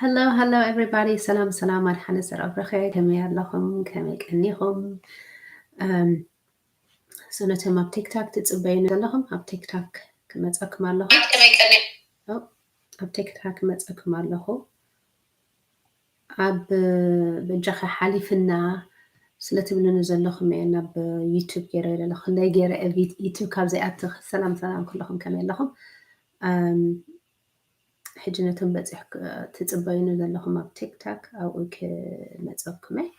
Hello, hello everybody. ሰላም ሰላም፣ ኣድሓነ ዘርኣብረኸ፣ ከመይ ኣለኹም? ከመይ ቀኒኹም? እም፣ so ነቶም ኣብ ቲክታክ ትጽበዩኒ ዘለኹም ኣብ ቲክታክ ክመጸኩም ኣለኹ። ከመይ ቀኒ- ኦ፣ ኣብ ቲክታክ ክመጸኩም ኣለኹ። ኣብ በጃኻ ሓሊፍና ስለ ትብሉኒ ዘለኹም እየ ናብ ዩቱብ ገይረ ዘለኹ። ክንደይ ገይረ ኣብ ዩቱብ ካብ ዘይኣትኽ። ሰላም ሰላም ኩለኹም፣ ከመይ ኣለኹም? እም፣ ሕጂ ነቶም በፂሕ ትፅበዩኒ ዘለኹም ኣብ ቲክታክ ኣብኡ ክመፀኩም እየ።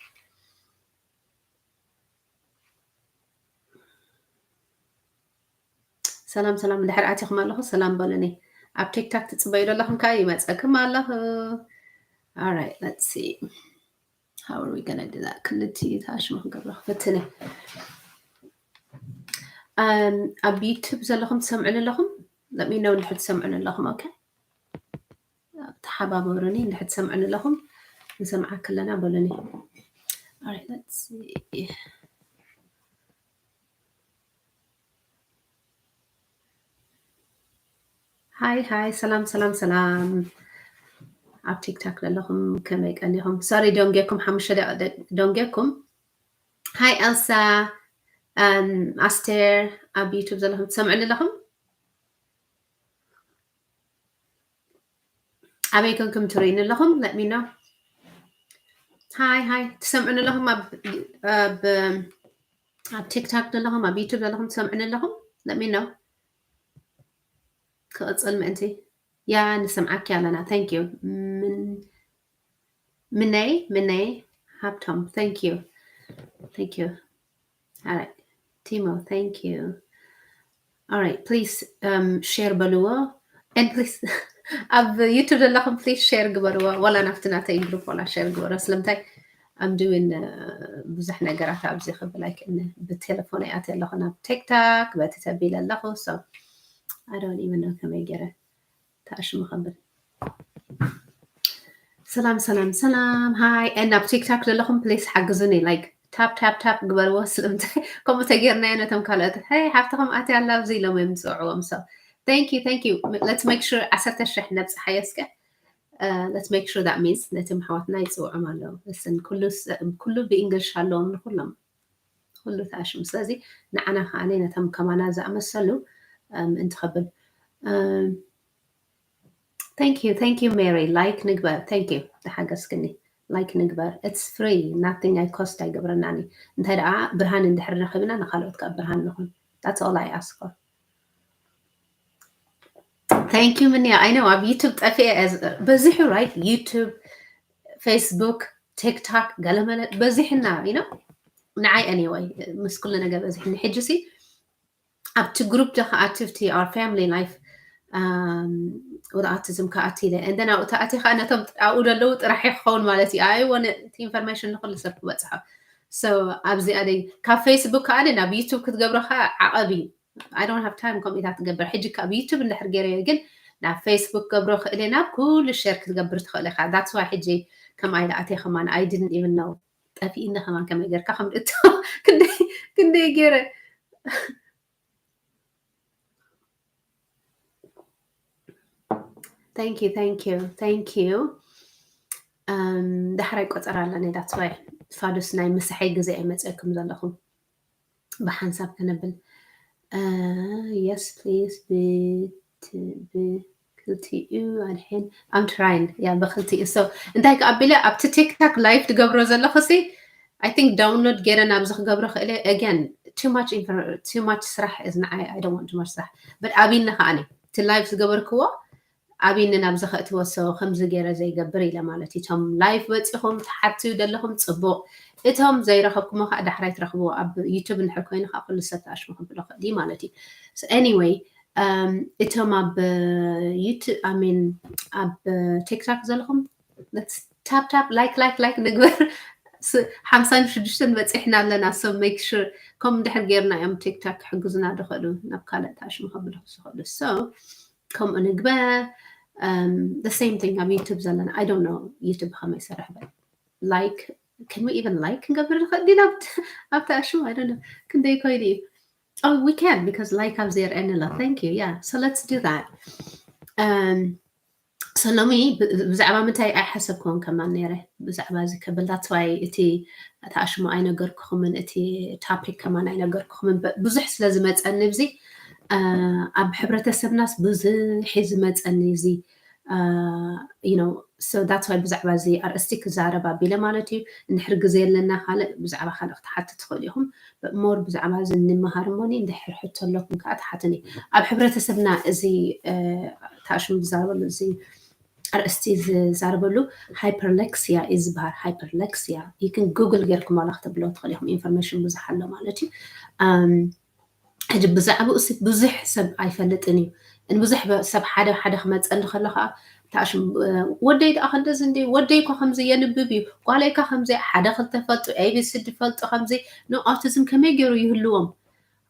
ሰላም ሰላም፣ እንድሕር ኣቲኹም ኣለኹ ሰላም በሉኒ። ኣብ ቲክታክ ትፅበዩ ዘለኹም ከዓ ይመፀኩም ኣለኹ። Alright, let's see. How are we gonna do that? ክልቲኡ ተኣሽሙ ክንገብሮ ክፍትን እየ። እም፣ ኣብ ዩቱብ ዘለኹም ትሰምዑኒ ኣለኹም? Let me know እንድሕር ትሰምዑኒ ኣለኹም። ኦኬ፣ ተሓባበሩኒ እንድሕር ትሰምዑኒ ኣለኹም። ንሰምዓክ ኣለና በሉኒ። Alright, let's see. ሃይ ሃይ፣ ሰላም ሰላም ሰላም። ኣብ ቲክታክ ዘለኹም ከመይ ቀኒኹም? ሶሪ ደንጌኩም፣ ሓሙሽተ ደቂቕ ደ- ደንጌኩም። ሃይ ኤልሳ፣ እም፣ ኣስቴር፣ ኣብ ዩቱብ ዘለኹም ትሰምዑኒ ኣለኹም? ኣበይ ኮንኩም ትርእዩኒ ኣለኹም? Let me know. ሃይ ሃይ፣ ትሰምዑኒ ኣለኹም? ኣብ ኣብ ኣብ ቲክታክ ዘለኹም፣ ኣብ ዩቱብ ዘለኹም ትሰምዑኒ ኣለኹም? Let me know. ክቕፅል ምእንቲ። ያ፣ ንሰምዓኪ ኣለና። Thank you። ምን ምነይ ምነይ ሃብቶም፣ thank you, thank you. Alright, ቲሞ፣ thank you. Alright, please, um, share በልዎ። And please ኣብ ዩቱብ ዘለኹም please share ግበርዎ፣ ዋላ ናብቲ ናተይ ግሩፕ ዋላ share ግበርዎ። ስለምንታይ? I'm doing, uh, ብዙሕ ነገራት ኣብዚ ክብል ኣይክእልን። ብቴሌፎን እየ ኣትየ ኣለኹ ናብ ቲክታክ፣ በቲ ተቢለ ኣለኹ። So I don't even know ከመይ ገይረ ተኣሽሙ ከብል። ሰላም ሰላም ሰላም፣ ሃይ። And ኣብ ቲክታክ ዘለኹም please ሓግዙኒ፣ like tap tap tap ግበርዎ። ስለምንታይ ከምኡ ተጌርናዮ ነቶም ካልኦት፣ hey ሓፍትኹም ኣትያ ኣላ ኣብዚ ኢሎም እዮም ዝፅውዕዎም። So thank you, thank you. Let's make sure ዓሰርተ ሽሕ ነብፅሓዮ እስከ። Uh, let's make sure that means ነቶም ኣሕዋትና ይፅውዖም ኣለዉ። Listen፣ ኩሉ ስ- ኩሉ ብእንግሊሽ ኣለዎም ንኩሎም፣ ኩሉ ተኣሽሙ። ስለዚ ንዓና ከዓኒ ነቶም ከማና ዝኣመሰሉ ምእንቲ ከብል። Thank you, thank you Mary. Like ንግበር። Thank you፣ ተሓገዝክኒ። Like ንግበር። It's free, nothing I cost ኣይገብረናኒ። እንታይ ደኣ ብርሃን እንድሕር ረኺብና ንኻልኦት ከዓ ብርሃን ንኹን። That's all I ask for. Thank you ምንያ። I know ኣብ ዩቱብ ጠፊኤ እየ ዝ- በዚሑ፣ right? ዩቱብ፣ ፌስቡክ፣ ቲክቶክ፣ ገለመለ በዚሕና፣ you know? ንዓይ anyway ምስ ኩሉ ነገር በዚሕኒ። ሕጂ ሲ ኣብቲ ግሩፕ ዶ ክኣትው፣ ኣብቲ our family life, um, with autism ክኣቲ ኢለ። And then ኣብኡ ተኣትየ ከዓ ነቶም ኣብኡ ዘለዉ ጥራሕ ክኸውን ማለት እዩ። I want it- እቲ ኢንፎርሜሽን ንኩሉ ሰብ ክበፅሖ። So ኣብዚኣ ደይ ካብ ፌስቡክ ከዓ ናብ ዩቱብ ክትገብሮ ከዓ ዓቐብ እዩ። I don't have time ከምኡታት ትገብር። ሕጂ ካብ ዩቱብ እንድሕር ገይረዮ ግን ናብ ፌስቡክ ገብሮ ክእል እየ፣ ናብ ኩሉ ሼር ክትገብር ትኽእል ኢኻ። That's why ሕጂ ከም ኣይለ ኣትየ ከማን I didn't even know። ጠፊእኒ ከማን ከመይ ጌርካ ከም እቶ ክንደይ ክንደይ ገይረ። Thank you, thank you, thank you. Um, ዳሕራይ ቆፀራ ኣለኒ። That's why ፋዱስ ናይ ምሳሐይ ግዜ ኣይመፅእኩም ዘለኹም። ብሓንሳብ ከነብል። Uh, yes please። ብት- ብክልቲኡ ኣድሕን። I'm trying። ያ ብክልቲኡ። So እንታይ ከኣቢለ ኣብቲ ቲክታክ ላይፍ ትገብሮ ዘለኹ ሲ I think download ገይረ ናብዚ ክገብሮ ክእለ። Again, too much infor- too much ስራሕ is ንዓይ። I don't want too much ስራሕ። But ኣብይኒ ከዓኒ እቲ ላይፍ ዝገበርክዎ ኣብይኒ ናብዚ ከእትዎ። So ከምዚ ገይረ ዘይገብር ኢለ ማለት እዩ። እቶም ላይፍ በፂኹም ትሓትዩ ዘለኹም ፅቡቕ፣ እቶም ዘይረኸብኩሞ ከዓ ዳሕራይ ትረኽብዎ። ኣብ ዩቱብ እንድሕር ኮይኑ ከዓ ኩሉ ሰብ ተኣሽሙ ከብሎ ክእል እዩ ማለት እዩ። So anyway, um, እቶም ኣብ ዩቱብ I mean ኣብ ቲክቶክ ዘለኹም ታፕ ታፕ ላይክ ላይክ ላይክ ንግበር። ስ- ሓምሳን ሽዱሽተን በፂሕና ኣለና። So make sure ከም እንድሕር ገይርና እዮም ቲክቶክ ክሕግዙና ዝኽእሉ፣ ናብ ካልእ ተኣሽሙ ከብሉ ዝኽእሉ። So ከምኡ ንግበር። Um, the same thing ኣብ ዩቱብ ዘለና። I don't know ዩቱብ ከመይ ይሰርሕ በል። Like, can we even like ክንገብር ንኽእል ዲና ኣብቲ- ኣብቲ ኣሽሙ? I don't know ክንደይ ኮይኑ እዩ። Oh, we can because like ኣብዚ የርእየኒ ኣሎ። Thank you. Yeah, so let's do that. Um, ሰሎሚ፣ ብዛዕባ ምንታይ ኣይሓሰብክዎን ከማን ነይረ ብዛዕባ እዚ ከብል። That's why እቲ ተኣሽሙ ኣይነገርኩኹምን፣ እቲ topic ከማን ኣይነገርኩኹምን። ብዙሕ ስለ ዝመፀኒ፣ እዚ ኣብ ሕብረተሰብናስ ብዙሕ እዩ ዝመፀኒ እዚ። So that's why ብዛዕባ እዚ ኣርእስቲ ክዛረብ ኣቢለ ማለት እዩ። እንድሕር ግዜ ኣለና፣ ካልእ ብዛዕባ ካልእ ክትሓቱ ትኽእሉ ኢኹም። ሞር ብዛዕባ እዚ ንምሃር እሞኒ፣ እንድሕር ሕቶ ኣለኩም ከዓ ትሓቱኒ። ኣብ ሕብረተሰብና እዚ ተኣሽሙ ዝዛረበሉ፣ እዚ ኣርእስቲ ዝዛረበሉ ሃይፐርሌክሲያ እዩ ዝበሃል። ሃይፐርሌክሲያ you can Google ጌርኩም ዋላ ክተብሎ ትኽእሉ ኢኹም። ኢንፎርሜሽን ብዙሕ ኣሎ ማለት እዩ። ሕጂ ብዛዕባኡ ሲ ብዙሕ ሰብ ኣይፈልጥን እዩ። ንብዙሕ ሰብ ሓደ ሓደ ክመፀኒ ከሎ ከዓ፣ ታሽም፣ ወደይ ደኣ ክንደዚ እንደ፣ ወደይ እኳ ከምዚ የንብብ እዩ፣ ጓለይ እኳ ከምዚ ሓደ ክልተ ፈልጡ፣ ኤቢሲዲ ፈልጡ፣ ከምዚ ንኣውቲዝም ከመይ ገይሩ ይህልዎም?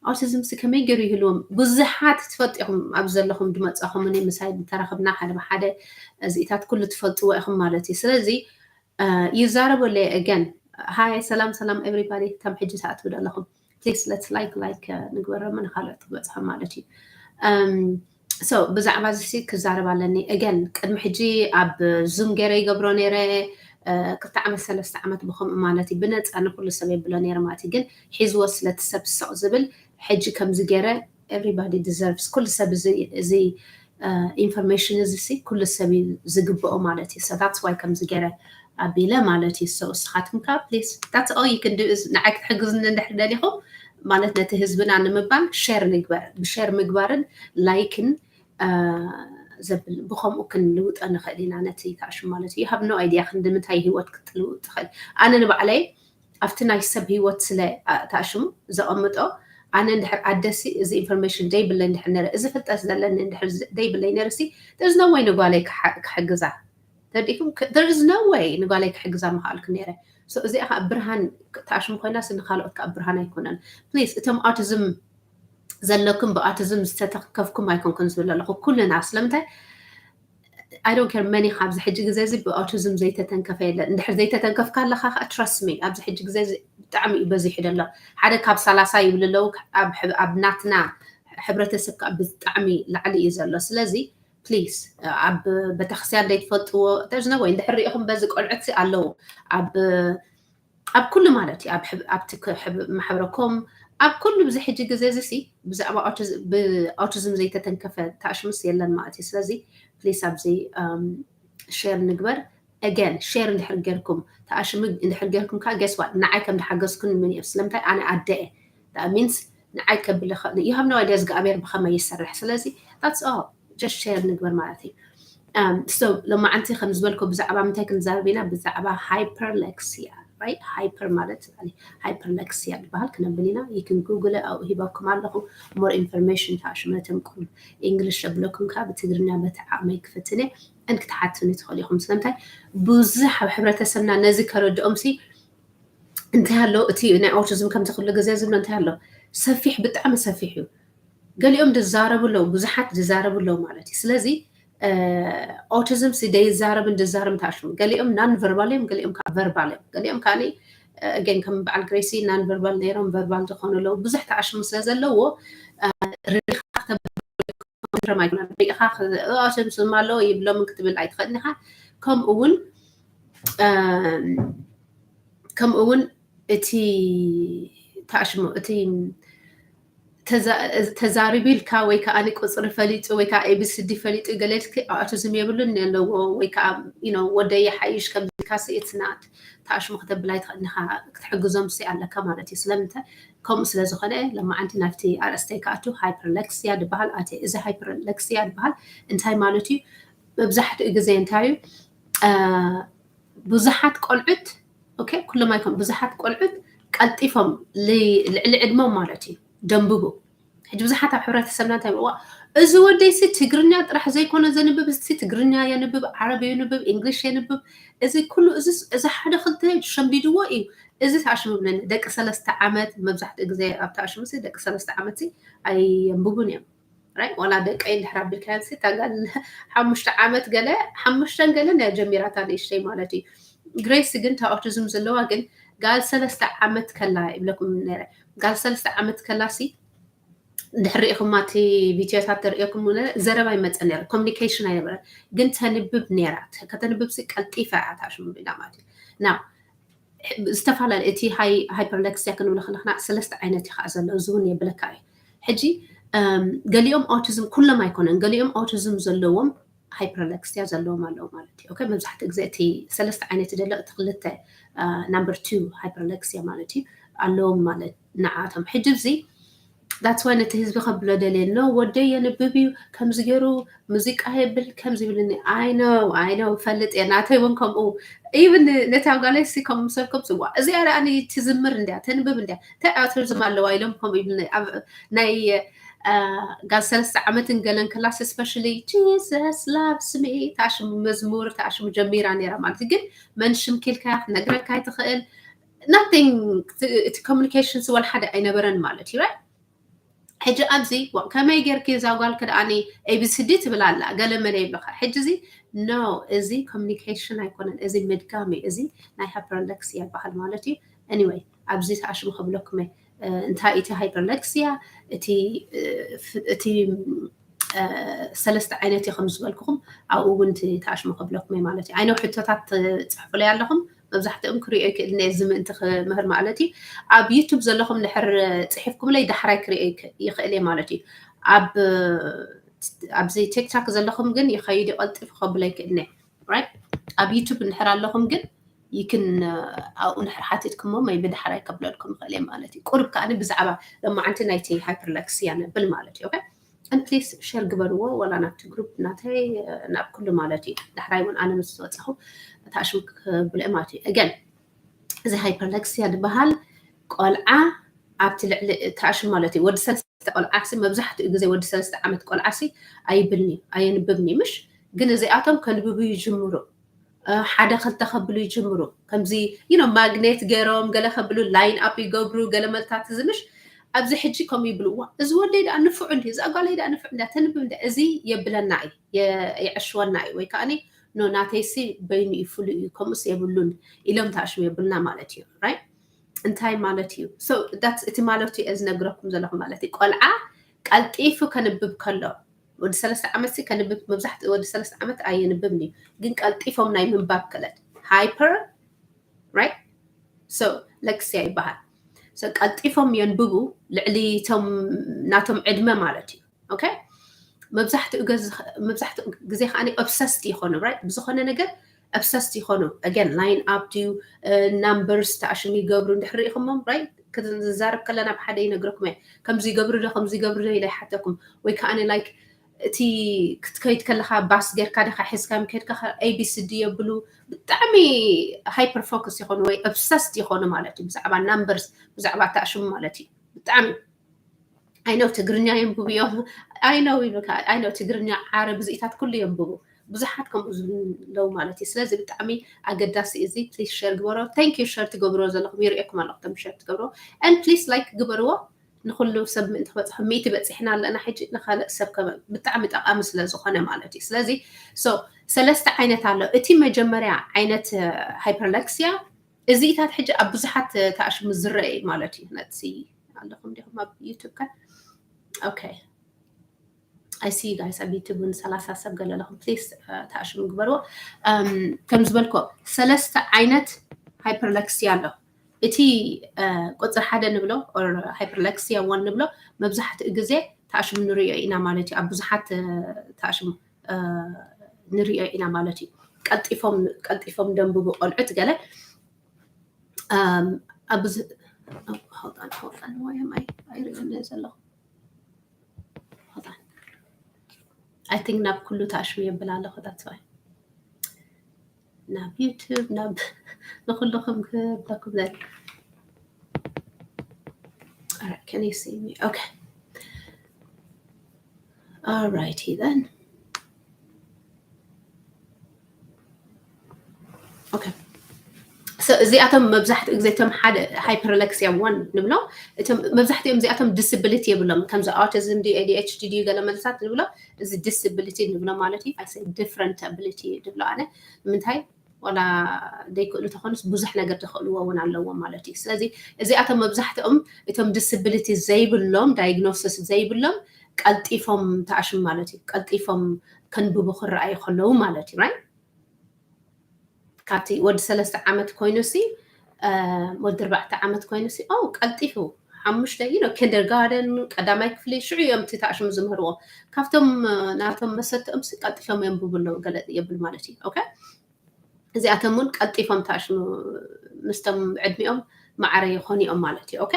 ኣውቲዝም ሲ ከመይ ገይሩ ይህልዎም? ብዙሓት ትፈልጡ ኢኹም፣ ኣብ ዘለኹም ድመፃኹምኒ ምሳይ ተራኽብና ሓደ ብሓደ እዚኢታት ኩሉ ትፈልጥዎ ኢኹም ማለት እዩ። ስለዚ ይዛረበለይ ኣገን። ሃይ፣ ሰላም ሰላም ኤቭሪባዲ፣ ከም ሕጂ ትኣትዉ ዘለኹም ፕሊስ let's like like ንግበሮም ንካልኦት ትበፅሖም ማለት እዩ። So ብዛዕባ እዚ ክዛረብ ኣለኒ። ኣገን ቅድሚ ሕጂ ኣብ ዙም ገይረ ይገብሮ ነይረ፣ ክልተ ዓመት ሰለስተ ዓመት ብከምኡ ማለት እዩ፣ ብነፃ ንኩሉ ሰብ የብሎ ነይረ ማለት እዩ። ግን ሒዝዎ ስለቲ ሰብ ስቕ ዝብል፣ ሕጂ ከምዚ ገይረ everybody deserves፣ ኩሉ ሰብ እዚ ኢንፎርሜሽን እዚ ሲ ኩሉ ሰብ እዩ ዝግብኦ ማለት እዩ። So that's why ከምዚ ገይረ ኣቢለ ማለት እዩ። So እስኻትኩም ከ ፕሊስ that's all you can do is ንዓይ ክትሕግዙኒ እንድሕር ደሊኹም ማለት ነቲ ህዝብና ንምባል ሼር ንግበር። ብሼር ምግባርን ላይክን ዘብል ብኸምኡ ክንልውጦ ንኽእል ኢና ነቲ ታሽሙ ማለት እዩ። You have no idea ክንዲ ምንታይ ህይወት ክትልውጥ ትኽእል። ኣነ ንባዕለይ ኣብቲ ናይ ሰብ ህይወት ስለ ታሽሙ ዘቐምጦ፣ ኣነ እንድሕር ኣደሲ እዚ ኢንፎርሜሽን ደይብለይ እንድሕር ነረ፣ እዚ ፍልጠት ዘለኒ እንድሕር ደይብለይ ነርሲ፣ there's no way ንጓለይ ክሕግዛ። ተዲኩም there's no way ንጓለይ ክሕግዛ ምኽኣልኩ ነረ። እዚኣ ከዓ ብርሃን ታሽሙ ኮይና ሲ ንካልኦት ከዓ ብርሃን ኣይኮነን። ፕሊስ እቶም ኣውቲዝም ዘለኩም ብኣውቲዝም ዝተተከፍኩም ኣይኮንኩን ዝብል ኣለኹ፣ ኩልና። ስለምንታይ? I don't care መን ኢኻ ኣብዚ ሕጂ ግዜ እዚ ብኣውቲዝም ዘይተተንከፈ የለን። እንድሕር ዘይተተንከፍካ ኣለኻ ከዓ trust me ኣብዚ ሕጂ ግዜ እዚ ብጣዕሚ እዩ በዚሑ ዘሎ። ሓደ ካብ ሰላሳ ይብል ኣለዉ፣ ኣብ ናትና ሕብረተሰብ ከዓ ብጣዕሚ ላዕሊ እዩ ዘሎ። ስለዚ ፕሊስ ኣብ ቤተክርስትያን ዘይትፈልጥዎ there's no way እንድሕር ሪኢኹም በዚ ቆልዑት ኣለዉ ኣብ ኣብ ኩሉ ማለት እዩ፣ ኣብቲ ማሕበረኮም ኣብ ኩሉ ብዚ ሕጂ ግዜ እዚ ሲ ብዛዕባ ብኣውቲዝም ዘይተተንከፈ ተኣሽምስ የለን ማለት እዩ። ስለዚ ፕሊስ ኣብዚ ሼር ንግበር። ኣገን ሼር እንድሕር ጌርኩም ተኣሽሙ እንድሕር ጌርኩም ከዓ guess what ንዓይ ከም ዝሓገዝኩን ምን እየ። ስለምንታይ ኣነ ኣደ እየ። That means ንዓይ ከብል ይኽእል። You have no idea እግዚኣብሔር ብኸመይ ይሰርሕ። ስለዚ that's all just ሼር ንግበር ማለት እዩ። So ሎማዓንቲ ከም ዝበልኩ ብዛዕባ ምንታይ ክንዛረብ ኢና? ብዛዕባ ሃይፐርሌክሲያ right? ሃይፐር ማለት ሃይፐርሌክሲያ ዝበሃል ክነብል ኢና። You can Google ኣብኡ ሂበኩም ኣለኹ። More information ተኣሽሙ ነቶም ቁሩብ ኢንግሊሽ ዘብለኩም ከዓ ብትግርኛ በቲ ዓቕመይ ክፍትን እየ። And ክትሓቱኒ ትኽእሉ ኢኹም። ስለምንታይ ብዙሕ ኣብ ሕብረተሰብና ነዚ ከረድኦም ሲ እንታይ ኣሎ እቲ ናይ ኣውቲዝም ከምዚ ኩሉ ግዜ ዝብሎ እንታይ ኣሎ ሰፊሕ ብጣዕሚ ሰፊሕ እዩ። ገሊኦም ዝዛረቡ ኣለዉ፣ ብዙሓት ዝዛረቡ ኣለዉ ማለት እዩ። ስለዚ ኣውቲዝም ሲ ደይዛረብን ዝዛረብን ተኣሽሙ። ገሊኦም ናን ቨርባል እዮም፣ ገሊኦም ከዓ ቨርባል እዮም። ገሊኦም ከዓ ኣገን ከም በዓል ግሬሲ ናን ቨርባል ነይሮም ቨርባል ዝኾኑ ኣለዉ። ብዙሕ ተኣሽሙ ስለ ዘለዎ ርኢኻ ክተብሎም ኣይኮነን። ርኢኻ ኣውቲዝም ኣለዎ ይብሎምን ክትብል ኣይትኽእልን ኢኻ። ከምኡ እውን ከምኡ እውን እቲ ተኣሽሙ እቲ ተዛሪቡ ኢልካ ወይ ከዓ ቁፅሪ ፈሊጡ ወይ ከዓ ኤቢሲዲ ፈሊጡ ገለ ኢልኪ ኣውቲዝም የብሉን ኣለዎ ወይ ከዓ ወደይ ይሓይሽ ከምዚ ኢልካ ሲ it's not ተኣሽሙ ክተብል ኣይትኽእልን ኢኻ። ክትሕግዞም ሲ ኣለካ ማለት እዩ። ስለምንታይ ከምኡ ስለ ዝኾነ ሎማዓንቲ ናብቲ ኣርእስተይ ክኣቱ ሃይፐርሌክሲያ ዝበሃል ኣትየ። እዚ ሃይፐርሌክሲያ ዝበሃል እንታይ ማለት እዩ? መብዛሕትኡ ግዜ እንታይ እዩ? ብዙሓት ቆልዑት okay ኩሎም ኣይኮን ብዙሓት ቆልዑት ቀልጢፎም ልዕሊ ዕድሞም ማለት እዩ ደንብቡ። ሕጂ ብዙሓት ኣብ ሕብረተሰብና እንታይ ይብልዋ እዚ ወደይ ሲ ትግርኛ ጥራሕ ዘይኮነ ዘንብብ እዚ ትግርኛ የንብብ ዓረብ የንብብ እንግሊሽ የንብብ እዚ ኩሉ እዚ እዚ ሓደ ክልተ ሸምዲድዎ እዩ። እዚ ተኣሽሙ ብለኒ ደቂ ሰለስተ ዓመት መብዛሕትኡ ግዜ ኣብ ተኣሽሙ ሲ ደቂ ሰለስተ ዓመት ሲ ኣየንብቡን እዮም። Right? ዋላ ደቀይ እንድሕር ኣቢልካዮ ሲ እታ ጋል ሓሙሽተ ዓመት ገለ ሓሙሽተን ገለ ናይ ጀሚራታ ንእሽተይ ማለት እዩ። ግሬስ ግን እታ ኦቲዝም ዘለዋ ግን ጋል ሰለስተ ዓመት ከላ ይብለኩም ነረ ጋል ሰለስተ ዓመት ከላ ሲ ድሕሪ ኢኹማ እቲ ቪድዮታት ተርእየኩም፣ ዘረባ ይመፀ ነረ፣ ኮሚኒኬሽን ኣይነበረን፣ ግን ተንብብ ነራ። ከተንብብ ሲ ቀልጢፋ እያ ታሽሙ ኢላ ማለት እዩ። ና ዝተፈላለየ እቲ ሃይፐርለክሲያ ክንብል ከለና ሰለስተ ዓይነት እዩ ከዓ ዘሎ። እዚ እውን የብለካ እዩ። ሕጂ ገሊኦም ኦቲዝም፣ ኩሎም ኣይኮነን፣ ገሊኦም ኦቲዝም ዘለዎም ሃይፐርለክሲያ ዘለዎም ኣለዉ ማለት እዩ። ኦኬ፣ መብዛሕትኡ ግዜ እቲ ሰለስተ ዓይነት ደሎ እቲ ክልተ ናምበር ቱ ሃይፐርለክሲያ ማለት እዩ ኣለዎም ማለት ንዓቶም። ሕጂ እዚ that's why ነቲ ህዝቢ ከብሎ ደልየ ኖ ወደይ የንብብ እዩ ከምዚ ገይሩ ሙዚቃ የብል ከምዚ ይብልኒ። I know I know ፈልጥ እየ ናተይ እውን ከምኡ ኢብን ነታ ጓለይ ሲ ከምኡ ሰልኮም ጽዋ እዚኣ ደኣኒ ትዝምር እንድያ ተንብብ እንድያ እንታይ ኣውቲዝም ኣለዋ ኢሎም ከምኡ ይብልኒ። ኣብ ናይ ጋል ሰለስተ ዓመትን ገለን ክላስ especially Jesus loves me ታሽሙ መዝሙር ታሽሙ ጀሚራ ነይራ ማለት እዩ። ግን መንሽም ኪልካ ክነግረካ ይትኽእል nothing እቲ ኮሚኒኬሽን ወላ ሓደ ኣይነበረን ማለት እዩ። ሕጂ ኣብዚ ከመይ ጌርኪ እዛ ጓል ክድኣኒ ኤቢሲዲ ትብል ኣላ ገለ መለ ይብልካ። ሕጂ እዚ ኖ እዚ ኮሚኒኬሽን ኣይኮነን፣ እዚ ምድጋም እዩ። እዚ ናይ ሃይፐርለክሲያ ይበሃል ማለት እዩ። Anyway ኣብዚ ተኣሽሙ ከብለኩም እየ እንታይ እቲ ሃይፐርለክሲያ እቲ ሰለስተ ዓይነት እዩ ከም ዝበልኩኹም ኣብኡ እውን ተኣሽሙ ከብለኩም እየ ማለት እዩ። ኣይነው ሕቶታት ትፅሕፉለይ ኣለኹም መብዛሕትኦም ክሪኦ ይክእል እየ እዚ ምእንቲ ክምህር ማለት እዩ። ኣብ ዩቱብ ዘለኹም ድሕር ፅሒፍኩምለይ ዳሕራይ ክሪኦ ይኽእል እየ ማለት እዩ። ኣብ ኣብዚ ቲክታክ ዘለኹም ግን ይኸይድ ቀልጢፉ ከብሎ ይክእል እየ። ኣብ ዩቱብ እንድሕር ኣለኹም ግን ይክን ኣብኡ እንድሕር ሓቲትኩሞ ወይ ብዳሕራይ ከብለልኩም ይኽእል እየ ማለት እዩ። ቁሩብ ከኣ ብዛዕባ ሎማዓንቲ ናይቲ ሃይፐርለክሲያ ነብል ማለት እዩ። ኦኬ and please ሸር ግበርዎ ወላ ናብቲ ግሩፕ ናተይ ናብ ኩሉ ማለት እዩ። ዳሕራይ እውን ኣነ ምስ ወፃኹ ተኣሽም ክብልእ ማለት እዩ። Again እዚ ሃይፐርለክሲያ ዝበሃል ቆልዓ ኣብቲ ልዕሊ ተኣሽም ማለት እዩ። ወዲ ሰለስተ ቆልዓ ሲ መብዛሕትኡ ግዜ ወዲ ሰለስተ ዓመት ቆልዓ ሲ ኣይብልኒ ኣየንብብኒ ምሽ ግን እዚኣቶም ከንብቡ ይጅምሩ ሓደ ክልተ ከብሉ ይጅምሩ። ከምዚ you know ማግኔት ገይሮም ገለ ከብሉ ላይን ኣፕ ይገብሩ ገለ መልታት እዚ ምሽ ኣብዚ ሕጂ ከምኡ ይብልዋ እዚ ወደይ ደኣ ንፉዕ እንዲ እዛ ጓለይ ደኣ ንፉዕ እንዳ ተንብብ እንዳ እዚ የብለና እዩ የዕሽወና እዩ ወይ ከዓ ኖ ናተይሲ በይኑ እዩ ፍሉ እዩ ከምኡስ የብሉን ኢሎም ተኣሽሙ የብልና ማለት እዩ። ራይት እንታይ ማለት እዩ? So that's እቲ ማለት እዩ ዝነግረኩም ዘለኹ ማለት እዩ። ቆልዓ ቀልጢፉ ከንብብ ከሎ ወዲ ሰለስተ ዓመት ሲ ከንብብ መብዛሕትኡ ወዲ ሰለስተ ዓመት ኣየንብብን እዩ ግን ቀልጢፎም ናይ ምንባብ ክእለት ሃይፐር ራይት so ለክሲያ ይበሃል። ቀልጢፎም የንብቡ ልዕሊ ቶም ናቶም ዕድመ ማለት እዩ። ኦኬ መብዛሕትኡ ግዜ ከዓ ኦብሰስድ ይኾኑ ራይት ብዝኾነ ነገር ኦብሰስድ ይኾኑ። Again line up ድዩ ናምበርስ ተኣሽሙ ይገብሩ እንድሕር ርኢኹሞም ራይት ክንዛረብ ከለና ብሓደ ይነግረኩም እየ ከምዚ ይገብሩ ዶ ከምዚ ይገብሩ ዶ ኢለ ይሓተኩም ወይ ከዓ like እቲ ክትከይድ ከለካ ባስ ጌርካ ዲካ ሒዝካ ምከድካ ኤቢሲዲ የብሉ ብጣዕሚ ሃይፐር ፎከስ ይኮኑ ወይ ኦብሰስድ ይኮኑ ማለት እዩ ብዛዕባ ናምበርስ ብዛዕባ ተኣሽሙ ማለት እዩ። ብጣዕሚ ኣይነው ትግርኛ የንብቡ እዮም ኣይነው ይብልካ ኣይነው ትግርኛ ዓረብ እዚኢታት ኩሉ የንብቡ ብዙሓት ከምኡ ዝብሉ ኣለዉ ማለት እዩ። ስለዚ ብጣዕሚ ኣገዳሲ እዚ ፕሊስ ሸር ግበሮ። Thank you ሸር ትገብርዎ ዘለኹም ይርእየኩም ኣለኹ ቶም ሸር ትገብርዎ and please like ግበርዎ ንኩሉ ሰብ ምእንቲ ክበፅሖም ሚእቲ በፂሕና ኣለና ሕጂ ንካልእ ሰብ ከ ብጣዕሚ ጠቃሚ ስለ ዝኮነ ማለት እዩ። ስለዚ so ሰለስተ ዓይነት ኣሎ። እቲ መጀመርያ ዓይነት ሃይፐርለክሲያ እዚኢታት ሕጂ ኣብ ብዙሓት ተኣሽሙ ዝረአ እዩ ማለት እዩ። ነዚ ኣለኹም ዲኹም ኣብ ዩቱብ ከ okay I see you guys ኣብ ዩቱብ እውን ሰላሳ ሰብ ገለ ኣለኹም ፕሊስ ተኣሽሙ ግበርዎ። ከም ዝበልኮ ሰለስተ ዓይነት ሃይፐርለክሲያ ኣሎ። እቲ ቁፅሪ ሓደ ንብሎ or ሃይፐርለክሲያ one ንብሎ መብዛሕትኡ ግዜ ተኣሽሙ ንሪኦ ኢና ማለት እዩ። ኣብ ብዙሓት ተኣሽሙ ንሪኦ ኢና ማለት እዩ። ቀልጢፎም ቀልጢፎም ደንብቡ ቆልዑት ገለ ኣብዚ hold on hold on why am I ኣይሪኦ ዘለኹ I think ናብ ኩሉ ተኣሽሙ የብል ኣለኹ that's why ናብ ዩቱብ ናብ ንኩልኹም ክብለኩም ዘል Alright, can you see me? Okay. Alrighty then. Okay. እዚኣቶም መብዛሕትኡ ግዜ እቶም ሓደ ሃይፐርለክሲያ one ንብሎ እቶም መብዛሕትኦም እዚኣቶም ዲስብሊቲ የብሎም ከምዚ ኣውቲዝም ድዩ ኤዲኤችዲ ድዩ ገለ መልሳት ንብሎ እዚ ዲስብሊቲ ንብሎ ማለት እዩ። I say different ability ንብሎ ኣነ ንምንታይ ዋላ ዘይክእሉ ተኾኑስ ብዙሕ ነገር ዝኽእልዎ እውን ኣለዎም ማለት እዩ። ስለዚ እዚኣቶም መብዛሕትኦም እቶም ዲስብሊቲ ዘይብሎም፣ ዳይግኖሲስ ዘይብሎም ቀልጢፎም ተኣሽሙ ማለት እዩ። ቀልጢፎም ከንብቡ ክረኣዩ ከለዉ ማለት እዩ። ራይት? ካብቲ ወዲ ሰለስተ ዓመት ኮይኑ ሲ ወዲ ኣርባዕተ ዓመት ኮይኑ ሲ ቀልጢፉ ሓሙሽተ ዩ ኪንደርጋርደን ቀዳማይ ክፍሊ ሽዑ እዮም እቲ ተኣሽሙ ዝምህርዎ። ካብቶም ናቶም መሰትኦም ቀልጢፎም የንብቡ ኣለዉ ገለ የብል ማለት እዩ። ኦኬ፣ እዚኣቶም እውን ቀልጢፎም ተኣሽሙ ምስቶም ዕድሚኦም ማዕረ ይኾኑ እዮም ማለት እዩ። ኦኬ፣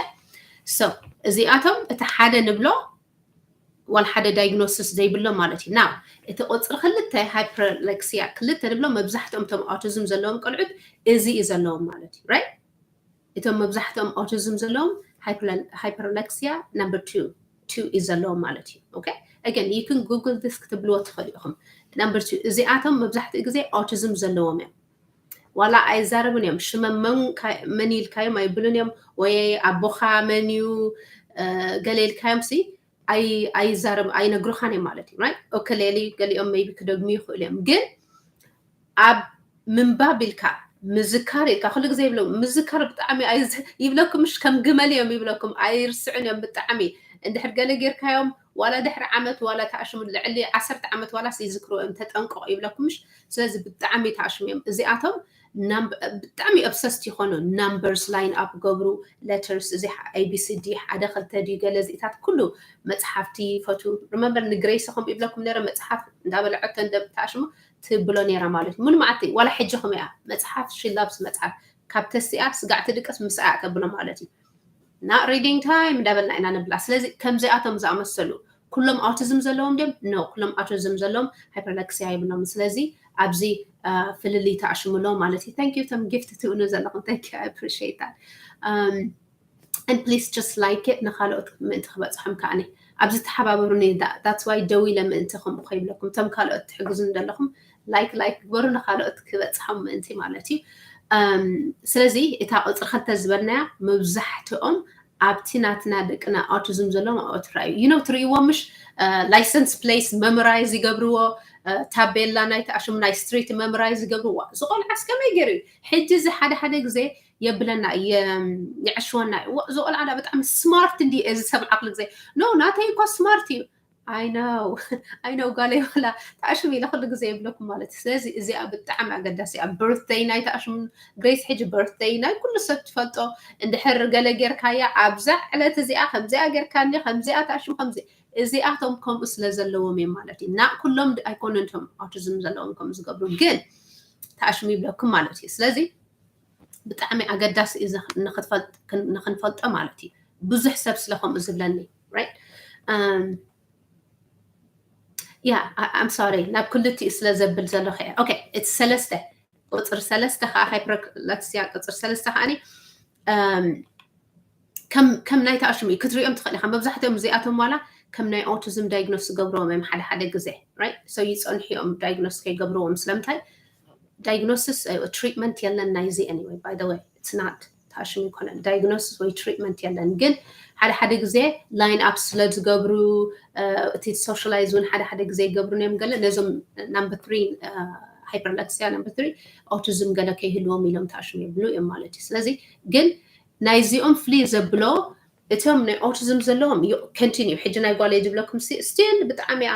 ሶ እዚኣቶም እቲ ሓደ ንብሎ ዋላ ሓደ ዳይግኖሲስ ዘይብሎም ማለት እዩ። ናው እቲ ቁፅሪ ክልተ ሃይፐርሌክሲያ ክልተ ንብሎ መብዛሕትኦም እቶም ኣውቲዝም ዘለዎም ቆልዑት እዚ እዩ ዘለዎም ማለት እዩ። ራይት? እቶም መብዛሕትኦም ኣውቲዝም ዘለዎም ሃይፐርሌክሲያ ናምበር ቱ ቱ እዩ ዘለዎም ማለት እዩ። ኦኬ፣ again you can google this ክትብልዎ ትኽእሉ ኢኹም። ናምበር ቱ እዚኣቶም መብዛሕትኡ ግዜ ኣውቲዝም ዘለዎም እዮም። ዋላ ኣይዛረቡን እዮም። ሽመም መን ኢልካዮም ኣይብሉን እዮም። ወይ ኣቦኻ መን እዩ ገለ ኢልካዮም ሲ ኣይዛረብ ኣይነግሩኻን እዮም ማለት እዩ። ራይት? ኦኬ፣ ሌሊ ገሊኦም ሜይቢ ክደግሙ ይኽእሉ እዮም፣ ግን ኣብ ምንባብ ኢልካ ምዝካር ኢልካ ኩሉ ግዜ ይብሎም ምዝካር ብጣዕሚ ይብለኩም። ምሽ ከም ግመል እዮም ይብለኩም፣ ኣይርስዕን እዮም ብጣዕሚ። እንድሕር ገለ ጌርካዮም ዋላ ድሕሪ ዓመት ዋላ ተኣሽሙ ልዕሊ ዓሰርተ ዓመት ዋላስ ይዝክሩ እዮም፣ ተጠንቀቑ ይብለኩም። ምሽ ስለዚ ብጣዕሚ ተኣሽሙ እዮም እዚኣቶም። ብጣዕሚ ኦብሰስድ ይኾኑ። ናምበርስ ላይን ኣፕ ገብሩ፣ ሌተርስ እዚ ኤቢሲዲ ሓደ ክልተ ድዩ ገለ እዚታት ኩሉ መፅሓፍቲ ይፈቱ። ሪመምበር ንግሬሲ ከምኡ ይብለኩም ነረ፣ መፅሓፍ እንዳበለዐቶ እንደ ተኣሽሙ ትብሎ ነይራ ማለት እዩ። ሙሉ መዓልቲ ዋላ ሕጂ ከምኡ እያ። መፅሓፍ ሽላብስ መፅሓፍ ካብ ተሲኣ ስጋዕ ትድቅስ ምስኣ እያ ተብሎ ማለት እዩ። ና ሪዲንግ ታይም እንዳበልና ኢና ንብላ። ስለዚ ከምዚኣቶም ዝኣመሰሉ ኩሎም ኣውቲዝም ዘለዎም ድም? ኖ፣ ኩሎም ኣውቲዝም ዘለዎም ሃይፐርሌክሲያ የብሎም። ስለዚ ኣብዚ ፍልልይ ተኣሽሙሎ ማለት እዩ። Thank you ቶም ጊፍት ትብሉ ዘለኹም፣ thank you, I appreciate that. And please just like it ንካልኦት ምእንቲ ክበፅሖም ከዓኒ ኣብዚ ተሓባበሩኒ። That's why ደው ኢለ ምእንቲ ከምኡ ከይብለኩም፣ እቶም ካልኦት ትሕግዙ ዘለኹም ላይክ ላይክ ግበሩ ንካልኦት ክበፅሖም ምእንቲ ማለት እዩ። ስለዚ እታ ቁፅሪ ክልተ ዝበልናያ መብዛሕትኦም ኣብቲ ናትና ደቅና ኣውቲዝም ዘለዎም ኣብኡ ትረኣዩ። You know ትርእይዎ ምሽ? ላይሰንስ ፕሌትስ መመራይዝ ይገብርዎ፣ ታቤላ ናይ ተኣሽሙ ናይ ስትሪት መመራይዝ ይገብርዎ። ዝቆልዓስ ከመይ ገይሩ እዩ? ሕጂ እዚ ሓደ ሓደ ግዜ የብለና የዕሽወና እዩ። እዚ ቆልዓ ብጣዕሚ ስማርት እንዲ እዚ ሰብ ዓቅሊ ግዜ ኖ ናተይ እኳ ስማርት እዩ። I know I know ጓለይ ዋላ ተኣሽሙ ኢለ ኩሉ ግዜ ይብለኩም ማለት እዩ። ስለዚ እዚኣ ብጣዕሚ ኣገዳሲ እያ። በርትደይ ናይ ተኣሽሙ ግሬስ ሕጂ በርትደይ ናይ ኩሉ ሰብ ትፈልጦ። እንድሕር ገለ ጌርካያ ኣብዛ ዕለት እዚኣ ከምዚኣ ጌርካኒ ከምዚኣ ተኣሽሙ ከምዚ እዚኣቶም ከምኡ ስለ ዘለዎም እዮም ማለት እዩ። እና ኩሎም ኣይኮነን እቶም ኣውቲዝም ዘለዎም ከምኡ ዝገብሩ ግን ተኣሽሙ ይብለኩም ማለት እዩ። ስለዚ ብጣዕሚ ኣገዳሲ እዩ ንክንፈልጦ ማለት እዩ። ብዙሕ ሰብ ስለ ከምኡ ዝብለኒ ራይት ያ ኣም ሶሪ ናብ ክልቲኡ ስለ ዘብል ዘለኹ እየ። ኦኬ እቲ ሰለስተ ቁፅሪ ሰለስተ ከዓ ሃይፐርሌክሲያ ቁፅሪ ሰለስተ ከዓ ከም ናይ ተኣሽሙ እዩ ክትሪኦም ትኽእል ኢኻ። መብዛሕትኦም እዚኣቶም ዋላ ከም ናይ ኦቲዝም ዳይግኖስ ዝገብርዎም እዮም ሓደ ሓደ ግዜ ራይት። So ይፀንሑ እዮም ዳይግኖስ ከይገብርዎም። ስለምንታይ ዳይግኖስስ ትሪትመንት የለን ናይዚ anyway by the way it's not ተኣሽሙ ይኮነን ዳይግኖስስ ወይ ትሪትመንት የለን። ግን ሓደ ሓደ ግዜ ላይን ኣፕ ስለ ዝገብሩ እቲ ሶሻላይዝ እውን ሓደ ሓደ ግዜ ይገብሩ እዮም። ገለ ነዞም ናምበር ትሪ ሃይፐርሌክሲያ ናምበር ትሪ ኦቲዝም ገለ ከይህልዎም ኢሎም ተኣሽሙ የብሉ እዮም ማለት እዩ። ስለዚ ግን ናይዚኦም ፍሊ ዘብሎ እቶም ናይ ኦቲዝም ዘለዎም continue ሕጂ ናይ ጓለይ ዝብለኩም ስቲል ብጣዕሚ እያ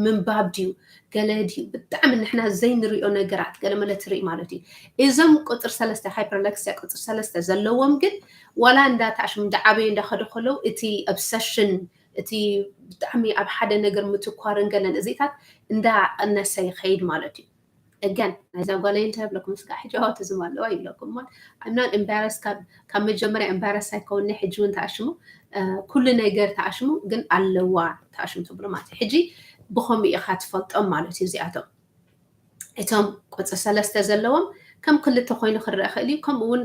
ምንባብ ድዩ ገለ ድዩ ብጣዕሚ ንሕና ዘይንሪኦ ነገራት ገለ መለ ትርኢ ማለት እዩ። እዞም ቁፅር ሰለስተ ሃይፐርሌክሲያ ቁፅር ሰለስተ ዘለዎም ግን ዋላ እንዳተኣሽሙ እንዳዓበዩ እንዳኸዱ ከለዉ እቲ ኦብሰሽን እቲ ብጣዕሚ ኣብ ሓደ ነገር ምትኳርን ገለን እዚታት እንዳቀነሰ ይኸይድ ማለት እዩ። Again ናይዛ ጓለይ እንታይ ይብለኩም ስጋዕ ሕጂ ኣውቲዝም ኣለዋ ይብለኩም እሞ I'm not embarrassed ካብ መጀመርያ embarrass ኣይከውኒ። ሕጂ እውን ተኣሽሙ ኩሉ ነገር ተኣሽሙ ግን ኣለዋ ተኣሽሙ ትብሎ ማለት እዩ። ሕጂ ብኸምኡ ኢኻ ትፈልጦም ማለት እዩ። እዚኣቶም እቶም ቁፅሪ ሰለስተ ዘለዎም ከም ክልተ ኮይኑ ክረአ ክእል እዩ። ከምኡ እውን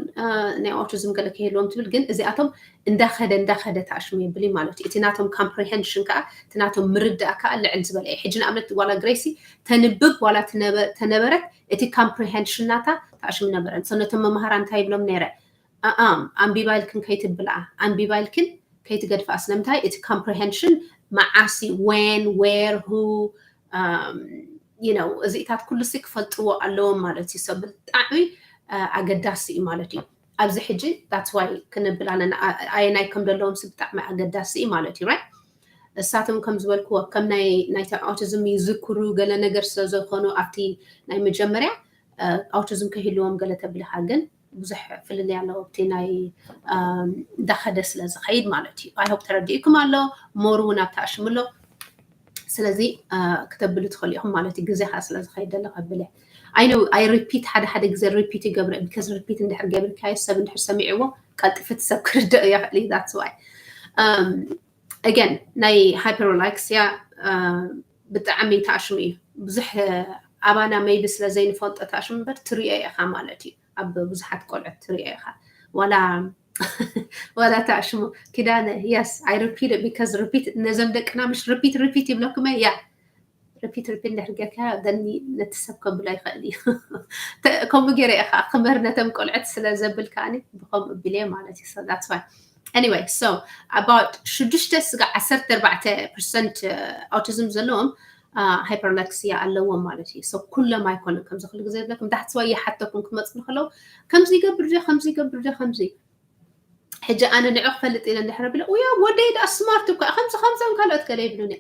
ናይ ኦቲዝም ገለ ከይህልዎም ትብል ግን እዚኣቶም እንዳኸደ እንዳኸደ ተኣሽሙ የብል እዩ ማለት እዩ። እቲ ናቶም comprehension ከዓ እቲ ናቶም ምርዳእ ከዓ ልዕል ዝበለ እዩ። ሕጂ ንኣብነት ዋላ ግሬሲ ተንብብ ዋላ ተነበረት እቲ comprehension ናታ ተኣሽሙ ነበረን። So ነቶም መምሃራን እንታይ ይብሎም ነይረ? ኣኣም ኣንቢባ ኢልክን ከይትብልኣ ኣንቢባ ኢልክን ከይትገድፍኣ። ስለምንታይ እቲ comprehension መዓሲ when where who you know እዚታት ኩሉ ሲ ክፈልጥዎ ኣለዎም ማለት እዩ። ሰብ ብጣዕሚ ኣገዳሲ እዩ ማለት እዩ። ኣብዚ ሕጂ that's why ክንብል ኣለና ኣየናይ ከም ዘለዎም ሲ ብጣዕሚ ኣገዳሲ እዩ ማለት እዩ። Right? እሳቶም ከም ዝበልክዎ ከም ናይ ናይታ autism ይዝክሩ ገለ ነገር ስለ ዝኾኑ ኣብቲ ናይ መጀመርያ autism ከይህልዎም ገለ ተብልካ ግን ብዙሕ ፍልልይ ኣለዎ ኣብቲ ናይ እንዳኸደ ስለ ዝኸይድ ማለት እዩ። I hope ተረዲእኩም ኣሎ። ሞር እውን ኣብቲ ኣሽሙ ኣሎ። ስለዚ ክተብሉ ትኽእሉ ኢኹም ማለት እዩ። ግዜ ከዓ ስለ ዝኸይድ ዘሎ ከብለ I know I repeat ሓደ ሓደ ግዜ repeat ይገብረ because repeat እንድሕር ገብርካዮ ሰብ እንድሕር ሰሚዕዎ ቀልጥፍቲ ሰብ ክርድኦ ይኽእል እዩ። That's why again ናይ hyperalexia ብጣዕሚ ተኣሽሙ እዩ። ብዙሕ ኣባና maybe ስለ ዘይንፈልጦ ተኣሽሙ እምበር ትሪኦ ኢኻ ማለት እዩ። ኣብ ብዙሓት ቆልዑት ትሪኦ ኢኻ ዋላ ዋላ ተኣሽሙ ኪዳነ yes I repeat because repeat ነዞም ደቅና ምሽ repeat repeat ይብለኩም ያ repeat repeat እንድሕር ጌርካ then ነቲ ሰብ ከብሎ ይኽእል እዩ። ከምኡ ገይረ ኢኻ ክምህር ነቶም ቆልዑት ስለ ዘብል ከዓኒ ብከምኡ ቢለ ማለት እዩ። So that's why anyway so about ሽዱሽተ ስጋዕ ዓሰርተ ኣርባዕተ percent autism ዘለዎም hyperalexia ኣለዎም ማለት እዩ። So ኩሎም ኣይኮነን ከምዚ ኩሉ ግዜ ዝብለኩም that's why ይሓተኩም ክመፁ ከለዉ ከምዚ ይገብር ዶ ከምዚ ይገብር ዶ ከምዚ ሕጂ ኣነ ንዑ ክፈልጥ ኢለ እንድሕር ቢለ ውያ ወደይ ደኣ smart እኳ ከምዚ ከምዞም ካልኦት ገለ ይብሉኒ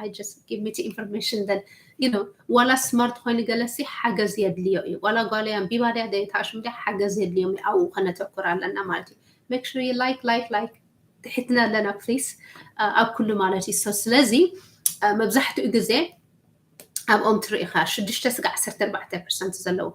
I just give me information then you know ዋላ smart ኮይኑ ገለሲ ሓገዝ የድልዮ እዩ። ዋላ ጓለይ ኣንቢባ ድያ ደይተኣሽሙ ድያ ሓገዝ የድልዮም እዩ። ኣብኡ ከነተኩር ኣለና ማለት እዩ። Make sure you like like like ትሕትና ኣለና please ኣብ ኩሉ ማለት እዩ። ስለዚ መብዛሕትኡ ግዜ ኣብኦም ትርኢ ኢኻ ሽዱሽተ ስጋዕ ዓሰርተ ኣርባዕተ percent ዘለዉ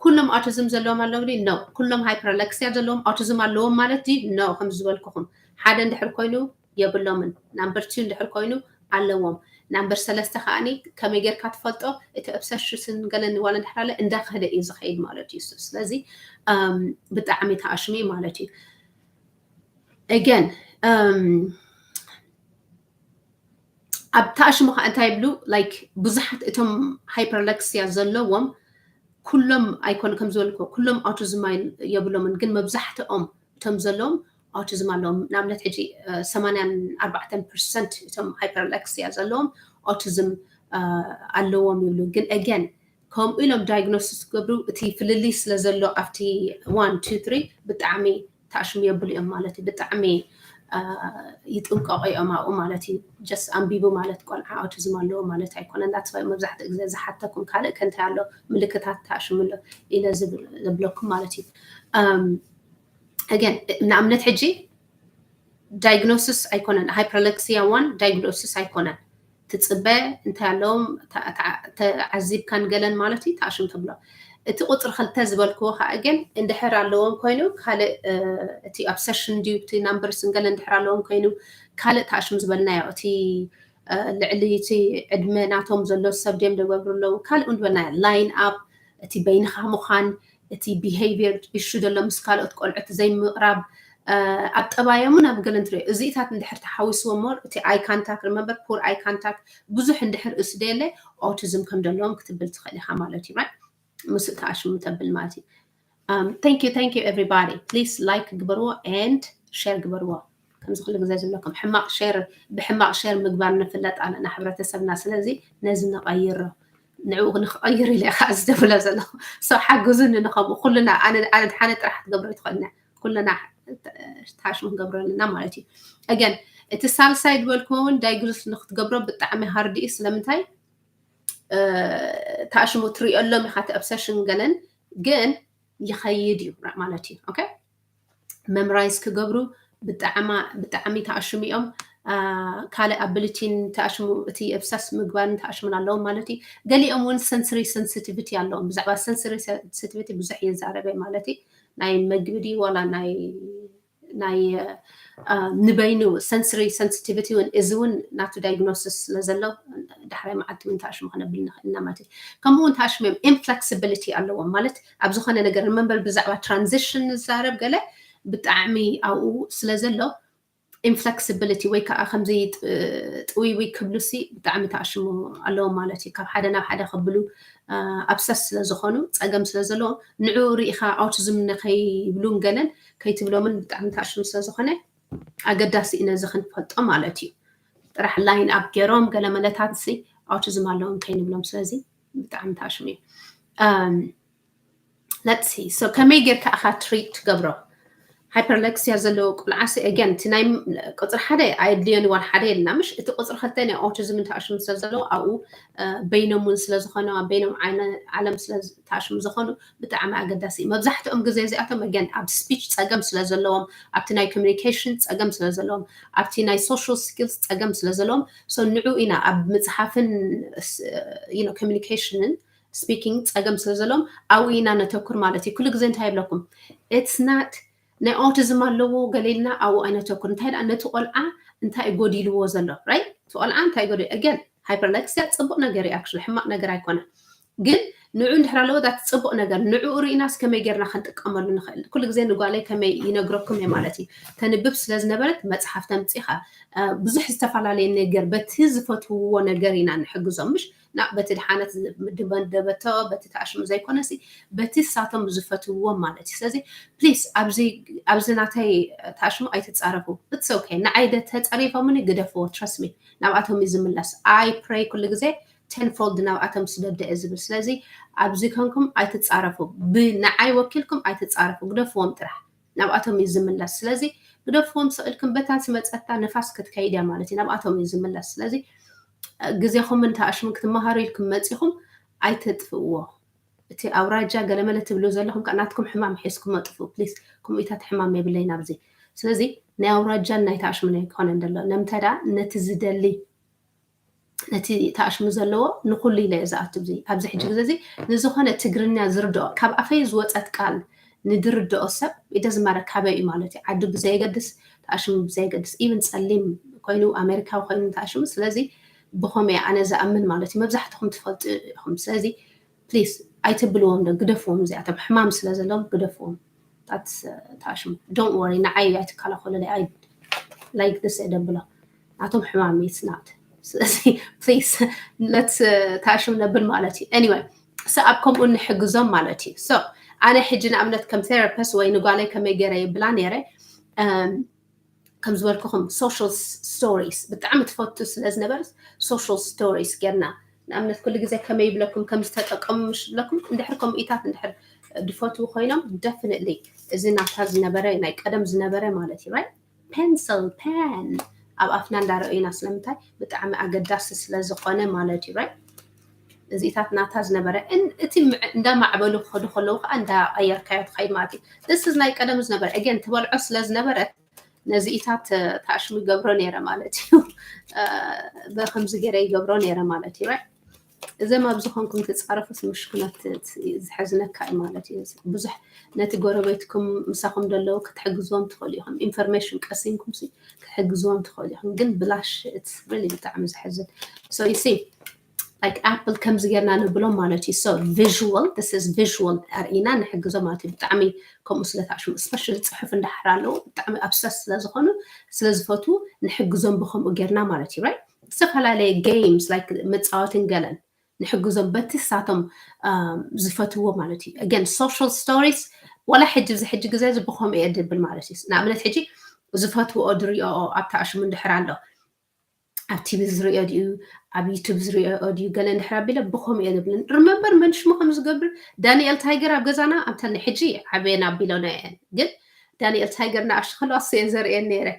ኩሎም autism ዘለዎም ኣለዉ ድዩ? No። ኩሎም hyperalexia ዘለዎም autism ኣለዎም ማለት ድዩ? No። ከም ዝበልኩኹም ሓደ እንድሕር ኮይኑ የብሎምን። Number two እንድሕር ኮይኑ ኣለዎም። Number ሰለስተ ከዓኒ ከመይ ጌርካ ትፈልጦ? እቲ obsession ገለ ዋላ እንድሕር ኣለ እንዳኸደ እዩ ዝኸይድ ማለት እዩ። ስለዚ ብጣዕሚ ተኣሽሙ ማለት እዩ። Again ኣብ ተኣሽሙ ከዓ እንታይ ይብሉ like ብዙሓት እቶም hyperalexia ዘለዎም ኩሎም ኣይኮኑ ከም ዝበልኩ ኩሎም autism የብሎምን ግን መብዛሕትኦም እቶም ዘለዎም autism ኣለዎም። ንኣብነት ሕጂ ሰማንያን ኣርባዕተን percent እቶም hyperalexia ዘለዎም autism ኣለዎም ይብሉ። ግን again ከምኡ ኢሎም diagnosis ክገብሩ እቲ ፍልልይ ስለ ዘሎ ኣብቲ one two three ብጣዕሚ ተኣሽሙ የብሉ እዮም ማለት እዩ። ብጣዕሚ ይጥንቀቑ እዮም ኣብኡ ማለት እዩ። Just ኣንቢቡ ማለት ቆልዓ autism ኣለዎ ማለት ኣይኮነን። That's why መብዛሕትኡ ግዜ ዝሓተኩም ካልእ ከ እንታይ ኣሎ ምልክታት ተኣሽሙ ኣሎ ኢለ ዝብል ዘብለኩም ማለት እዩ። Again ንኣብነት ሕጂ diagnosis ኣይኮነን hyperalexia one diagnosis ኣይኮነን። ትፅበ እንታይ ኣለዎም ተዓዚብካን ገለን ማለት እዩ ተኣሽም ተብሎ። እቲ ቁፅሪ ክልተ ዝበልክዎ ከዓ ግን እንድሕር ኣለዎም ኮይኑ ካልእ እቲ obsession ድዩ እቲ numbers ገለ እንድሕር ኣለዎም ኮይኑ ካልእ ተኣሽም ዝበልናዮ እቲ ልዕሊ እቲ ዕድመ ናቶም ዘሎ ሰብ ድዮም ደገብሩ ኣለዉ ካልእ እውን ዝበልናዮ line up እቲ በይንኻ ምዃን እቲ behavior issue ዘሎ ምስ ካልኦት ቆልዑት ዘይምቕራብ ኣብ ጠባዮምን ኣብ ገለ እንትሪኦ እዚኢታት እንድሕር ተሓዊስዎ more እቲ eye contact remember poor eye contact ብዙሕ እንድሕር እሱ ደየለ autism ከም ዘለዎም ክትብል ትኽእል ኢኻ ማለት እዩ። Right? ምስ ተኣሽሙ ተብል ማለት እዩ። Thank you, thank you everybody. Please like ግበርዎ and share ግበርዎ። ከምዚ ኩሉ ግዜ ዝብለኩም ሕማቕ share ብሕማቕ share ምግባር ንፍለጥ ኣለና ሕብረተሰብና። ስለዚ ነዚ ንቐይሮ። ንዕኡ ንክቐይር ኢለ ከዓ ዝደብሎ ዘለኹ። So ሓግዙኒ ንኸምኡ ኩልና ኣነ ኣነ ሓደ ጥራሕ ክትገብሮ ኣይትኽእልና ኩልና ታሽሙ ክንገብሮ ኣለና ማለት እዩ። Again እቲ ሳልሳይ ዝበልክዎ እውን diagnose ንክትገብሮ ብጣዕሚ hard እዩ። ስለምንታይ ታሽሙ ትሪኦ ኣሎም ኢኻ እቲ obsession ገለን ግን ይኸይድ እዩ ማለት እዩ። Okay memorize ክገብሩ ብጣዕሚ ተኣሽሙ እዮም። ካልእ ability ን ተኣሽሙ እቲ obsess ምግባርን ተኣሽሙን ኣለዎም ማለት እዩ። ገሊኦም እውን sensory sensitivity ኣለዎም። ብዛዕባ sensory sensitivity ብዙሕ እየ ዝዛረበ ማለት እዩ። ናይ መግቢ ድዩ ዋላ ናይ ናይ ንበይኑ sensory sensitivity እውን እዚ እውን ናቱ diagnosis ስለ ዘሎ ዳሕራይ መዓልቲ እውን ተኣሽሙ ክነብል ንኽእል ኢና ማለት እዩ። ከምኡ እውን ተኣሽሙ እዮም inflexibility ኣለዎም ማለት ኣብ ዝኾነ ነገር remember ብዛዕባ transition ንዛረብ ገለ ብጣዕሚ ኣብኡ ስለ ዘሎ inflexibility ወይ ከዓ ከምዚ ጥውይውይ ክብሉ ሲ ብጣዕሚ ተኣሽሙ ኣለዎም ማለት እዩ። ካብ ሓደ ናብ ሓደ ከብሉ obsess ስለ ዝኾኑ ፀገም ስለ ዘለዎም ንዑ ርኢኻ autism ንኸይብሉን ገለን ከይትብሎምን ብጣዕሚ ተኣሽሙ ስለ ዝኾነ ኣገዳሲ እዩ ነዚ ክንፈልጦ ማለት እዩ። ጥራሕ line up ገይሮም ገለ መለታት ሲ autism ኣለዎም ከይንብሎም። ስለዚ ብጣዕሚ ታሽሙ እዩ። Let's see. So ከመይ ጌርካ ኢኻ treat ትገብሮ? Hyperlexia ዘለዎ ቆልዓሲ፣ again፣ እቲ ናይ ቁፅሪ ሓደ ኣየድልዮን ዋን ሓደ የልና፣ ምሽ? እቲ ቁፅሪ ክልተ ናይ autism ታሽሙ ስለ ዘለዎ ኣብኡ በይኖም እውን ስለ ዝኾነ፣ በይኖም ዓለም ስለ ታሽሙ ዝኾኑ ብጣዕሚ ኣገዳሲ እዩ። መብዛሕትኦም ግዜ እዚኣቶም፣ again፣ ኣብ speech ፀገም ስለ ዘለዎም፣ ኣብቲ ናይ communication ፀገም ስለ ዘለዎም፣ ኣብቲ ናይ social skills ፀገም ስለ ዘለዎም፣ so ንዑ ኢና ኣብ ምፅሓፍን communication ን speaking ን ፀገም ስለ ዘለዎም ኣብኡ ኢና ነተኩር ማለት እዩ። ኩሉ ግዜ እንታይ ይብለኩም? It's not ናይ autism ኣለዎ ገለ ኢልና ኣብኡ ኣይነተኩር። እንታይ ደኣ ነቲ ቆልዓ እንታይ ጎዲልዎ ዘሎ፣ right? እቲ ቆልዓ እንታይ ጎዲሉ? Again, hyperlexia ፅቡቅ ነገር እዩ፣ actually ሕማቅ ነገር ኣይኮነን። ግን ንዑ እንድሕር ኣለዎ ዳት ፅቡቅ ነገር ንዑ ርኢናስ ከመይ ጌርና ክንጥቀመሉ ንኽእል? ኩሉ ግዜ ንጓለይ ከመይ ይነግረኩም እየ ማለት እዩ። ተንብብ ስለ ዝነበረት መፅሓፍ ተምፂኻ ብዙሕ ዝተፈላለየ ነገር በቲ ዝፈትውዎ ነገር ኢና ንሕግዞም፣ ምሽ? ና በቲ ድሓነት ድበንደበቶ በቲ ታሽሙ ዘይኮነሲ በቲ ሳቶም ዝፈትውዎ ማለት እዩ። ስለዚ please ኣብዚ ናተይ ታሽሙ ኣይትፃረፉ። It's okay፣ ንዓይ ተፀሪፎምኒ ግደፍዎ። Trust me፣ ናብኣቶም እዩ ዝምለስ። I pray ኩሉ ግዜ tenfold ናብኣቶም ስደደ እየ ዝብል። ስለዚ ኣብዚ ኮንኩም ኣይትፃረፉ፣ ብንዓይ ወኪልኩም ኣይትፃረፉ፣ ግደፍዎም ጥራሕ። ናብኣቶም እዩ ዝምለስ። ስለዚ ግደፍዎም ስቕ ኢልኩም፣ በታ ዝመፀታ ንፋስ ክትከይድ እያ ማለት እዩ። ናብኣቶም እዩ ዝምለስ። ስለዚ ግዜኹምን ታሽሙን ክትመሃሩ ኢልኩም መፂኹም ኣይተጥፍእዎ። እቲ ኣውራጃ ገለመለ ትብሉ ዘለኹም ከዓ ናትኩም ሕማም ሒዝኩም ኣጥፍኡ please። ከምኡታት ሕማም የብለይን ኣብዚ። ስለዚ ናይ ኣውራጃን ናይ ታሽሙን ኣይኮነን ዘሎ። ነምታይ ደኣ ነቲ ዝደሊ ነቲ ታሽሙ ዘለዎ ንኹሉ ኢለ እየ ዝኣቱ። ኣብዚ ሕጂ ግዜ እዚ ንዝኾነ ትግርኛ ዝርድኦ ካብ ኣፈይ ዝወፀት ቃል ንድርድኦ ሰብ ይደዝማረ ካበይ እዩ ማለት እዩ። ዓዱ ብዘየገድስ ታሽሙ ብዘየገድስ even ፀሊም ኮይኑ ኣሜሪካዊ ኮይኑ ታሽሙ። ስለዚ ብኸምኡ እየ ኣነ ዝኣምን ማለት እዩ። መብዛሕትኹም ትፈልጡ ኢኹም። ስለዚ please ኣይተብልዎም ዶ ግደፍዎም። እዚኣቶም ሕማም ስለ ዘለዎም ግደፍዎም። ታሽሙ don't worry፣ ንዓይ ኣይትከላኸሉለይ። I like this እየ ደብሎ። ናቶም ሕማም it's not። ስለዚ please let's ታሽሙ ነብል ማለት እዩ። Anyway so ኣብ ከምኡ ንሕግዞም ማለት እዩ። So ኣነ ሕጂ ንኣብነት ከም therapist ወይ ንጓለይ ከመይ ገይረ ይብላ ነይረ ከም ዝበልኩኹም social stories ብጣዕሚ ትፈቱ ስለ ዝነበረት social stories ጌርና ንኣብነት ኩሉ ግዜ ከመይ ይብለኩም ከም ዝተጠቀሙ ምሽ ብለኩም እንድሕር ከምኡኢታት እንድሕር ድፈትዉ ኮይኖም definitely እዚ ናታ ዝነበረ ናይ ቀደም ዝነበረ ማለት እዩ right pencil pen ኣብ ኣፍና እንዳረኣዩና ስለምንታይ ብጣዕሚ ኣገዳሲ ስለ ዝኾነ ማለት እዩ right እዚታት ናታ ዝነበረ እቲ እንዳማዕበሉ ክኸዱ ከለዉ ከዓ እንዳቀየርካዮ ትኸይድ ማለት እዩ this is ናይ ቀደም ዝነበረ again ትበልዖ ስለ ዝነበረ ነዚኢታት ታሽሙ ይገብሮ ነይረ ማለት እዩ። በከምዚ ገይረ ይገብሮ ነይረ ማለት እዩ። እዘም ኣብ ዝኾንኩም ትፃረፉስ ምሽኩነት ዝሐዝነካ እዩ ማለት እዩ። ብዙሕ ነቲ ጎረቤትኩም ምሳኹም ደለዉ ክትሕግዝዎም ትኽእሉ ኢኹም። ኢንፎርሜሽን ቀሲምኩም ክትሕግዝዎም ትኽእሉ ኢኹም። ግን ብላሽ it's really ብጣዕሚ ዘሐዝን። So you see like apple ከምዚ ጌርና ንብሎም ማለት እዩ። So visual this is visual ኣርኢና ንሕግዞ ማለት እዩ። ብጣዕሚ ከምኡ ስለ ታሽሙ especially ፅሑፍ እንዳሕር ኣለዉ ብጣዕሚ obsessed ስለ ዝኾኑ ስለ ዝፈትዉ ንሕግዞም ብከምኡ ጌርና ማለት እዩ። Right ዝተፈላለየ games like መፃወትን ገለን ንሕግዞም በቲ ሳቶም ዝፈትዎ ማለት እዩ። Again social stories ዋላ ሕጂ እዚ ሕጂ ግዜ እዚ ብከምኡ እየ ድብል ማለት እዩ። ንኣብነት ሕጂ ዝፈትዎ ድሪኦ ኣብ ታሽሙ እንድሕር ኣሎ ኣብ ቲቪ ዝሪኦ ድዩ ኣብ ዩቱብ ዝሪኦ ድዩ ገለ እንድሕር ኣቢለ ብኸምኡ እየ ዝብልን remember መን ሽሙ ከም ዝገብር ዳንኤል ታይገር ኣብ ገዛና ኣብተን ሕጂ ዓበየን ኣቢሎና እየን ግን ዳንኤል ታይገር ንኣሽቱ ከለዋ እሱ እየ ዘርእየን ነይረ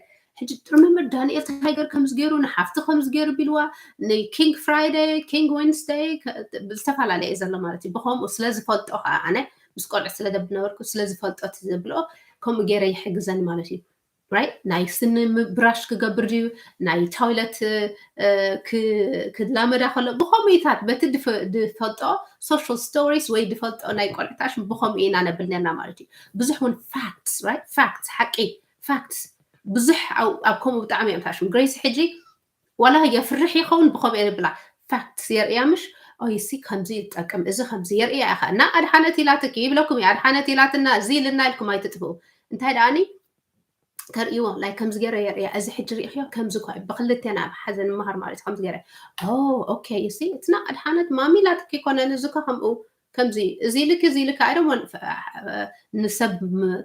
ሕጂ remember ዳንኤል ታይገር ከምዚ ገይሩ ንሓፍቲ ከምዚ ገይሩ ቢልዋ ንኪንግ ፍራይደይ ኪንግ ዌንስደይ ዝተፈላለየ ዘሎ ማለት እዩ ብኸምኡ ስለ ዝፈልጦ ከዓ ኣነ ምስ ቆልዑ ስለ ደብነበርኩ ስለ ዝፈልጦ እቲ ዘብልኦ ከምኡ ገይረ ይሕግዘን ማለት እዩ right ናይ ስኒ ምብራሽ ክገብር ድዩ ናይ ቶይለት ክላመዳ ከሎ ብኸምኡታት በቲ ዝፈልጦ social stories ወይ ዝፈልጦ ናይ ቆልዕታሽ ብኸምኡ ኢና ነብል ነርና ማለት እዩ ብዙሕ እውን facts right facts ሓቂ facts ብዙሕ ኣብ ከምኡ ብጣዕሚ እዮም ታሽም ግሬስ ሕጂ ዋላ የፍርሕ ይኸውን ብኸምኡ የብላ facts የርእያ ምሽ ኦይሲ ከምዚ ይጠቅም እዚ ከምዚ የርእያ ኢኻ እና ኣድሓነት ኢላትኪ ይብለኩም እዩ ኣድሓነት ኢላትና እዚ ኢልና ኢልኩም ኣይትጥፍኡ እንታይ ደኣኒ ተርእይዎ like ከምዚ ገይረ የርእያ እዚ ሕጂ ርኢኽዮ ከምዚ እኳ እዩ ብክልቴና ብሓዘ ንምሃር ማለት እዩ ከምዚ ገይረ okay you see it's not ኣድሓነት ማሚ ኢላትኪ ይኮነን እዚ እኮ ከምኡ ከምዚ እዚ ኢልኪ እዚ ኢልኪ ኣይደሞ ንሰብ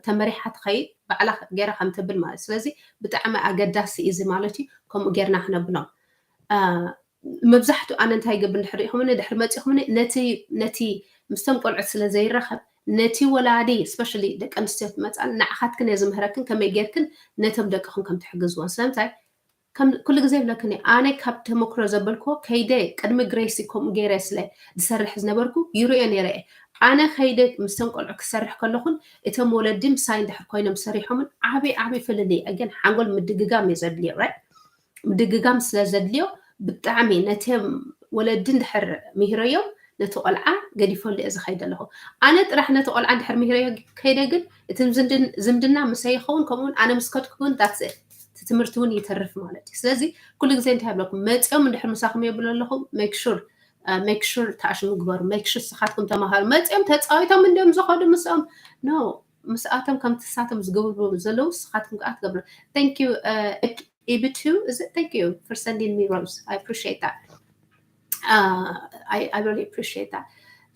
ተመሪሓ ትኸይድ ባዕላ ገይራ ከም ትብል ማለት ስለዚ ብጣዕሚ ኣገዳሲ እዚ ማለት እዩ ከምኡ ጌርና ክነብሎም መብዛሕትኡ ኣነ እንታይ ይገብር እንድሕር ሪኢኹምኒ፣ ድሕሪ መፂኹምኒ ነቲ ነቲ ምስቶም ቆልዑት ስለ ዘይራኸብ ነቲ ወላዲ፣ especially ደቂ ኣንስትዮ ትመፃን ንዓኻትክን እየ ዝምህረክን ከመይ ጌርክን ነቶም ደቅኹም ከም ትሕግዝዎን። ስለምንታይ ከም ኩሉ ግዜ ይብለክን እየ፣ ኣነ ካብ ተመክሮ ዘበልክዎ ከይደ ቅድሚ ግሬሲ ከምኡ ገይረ ስለ ዝሰርሕ ዝነበርኩ ይርእዮ ነይረ እየ። ኣነ ከይደ ምስቶም ቆልዑ ክሰርሕ ከለኹን እቶም ወለዲ ምሳይ እንድሕር ኮይኖም ሰሪሖምን ዓብይ ዓብይ ፍልልይ፣ ኣገን ሓንጎል ምድግጋም እዩ ዘድልዮ፣ right? ምድግጋም ስለ ዘድልዮ ብጣዕሚ ነቶም ወለዲ እንድሕር ምሂረዮም ነቲ ቆልዓ ገዲፈሉ እየ ዝኸይድ ኣለኹ። ኣነ ጥራሕ ነቲ ቆልዓ እንድሕር ምሂረዮ ከይደ ግን እቲ ዝምድን- ዝምድና ምሰ ይኸውን፣ ከምኡውን ኣነ ምስ ከድኩ እውን that's it፣ እቲ ትምህርቲ እውን ይተርፍ ማለት እዩ። ስለዚ ኩሉ ግዜ እንታይ ይብለኩም፣ መፂኦም እንድሕር ምሳኹም የብሉ ኣለኹ make sure make sure ተኣሽሙ ግበሩ፣ make sure ስኻትኩም ተማሃሩ። መፂኦም ተፃዊቶም እንዲዮም ዝኸዱ ምስኦም፣ no፣ ምስኣቶም ከምቲ ሳቶም ዝገብሩ ዘለዉ ስኻትኩም ከዓ ትገብሩ። Thank you ኢብቱ is it? Thank you for sending me rose, I appreciate that. I really appreciate that.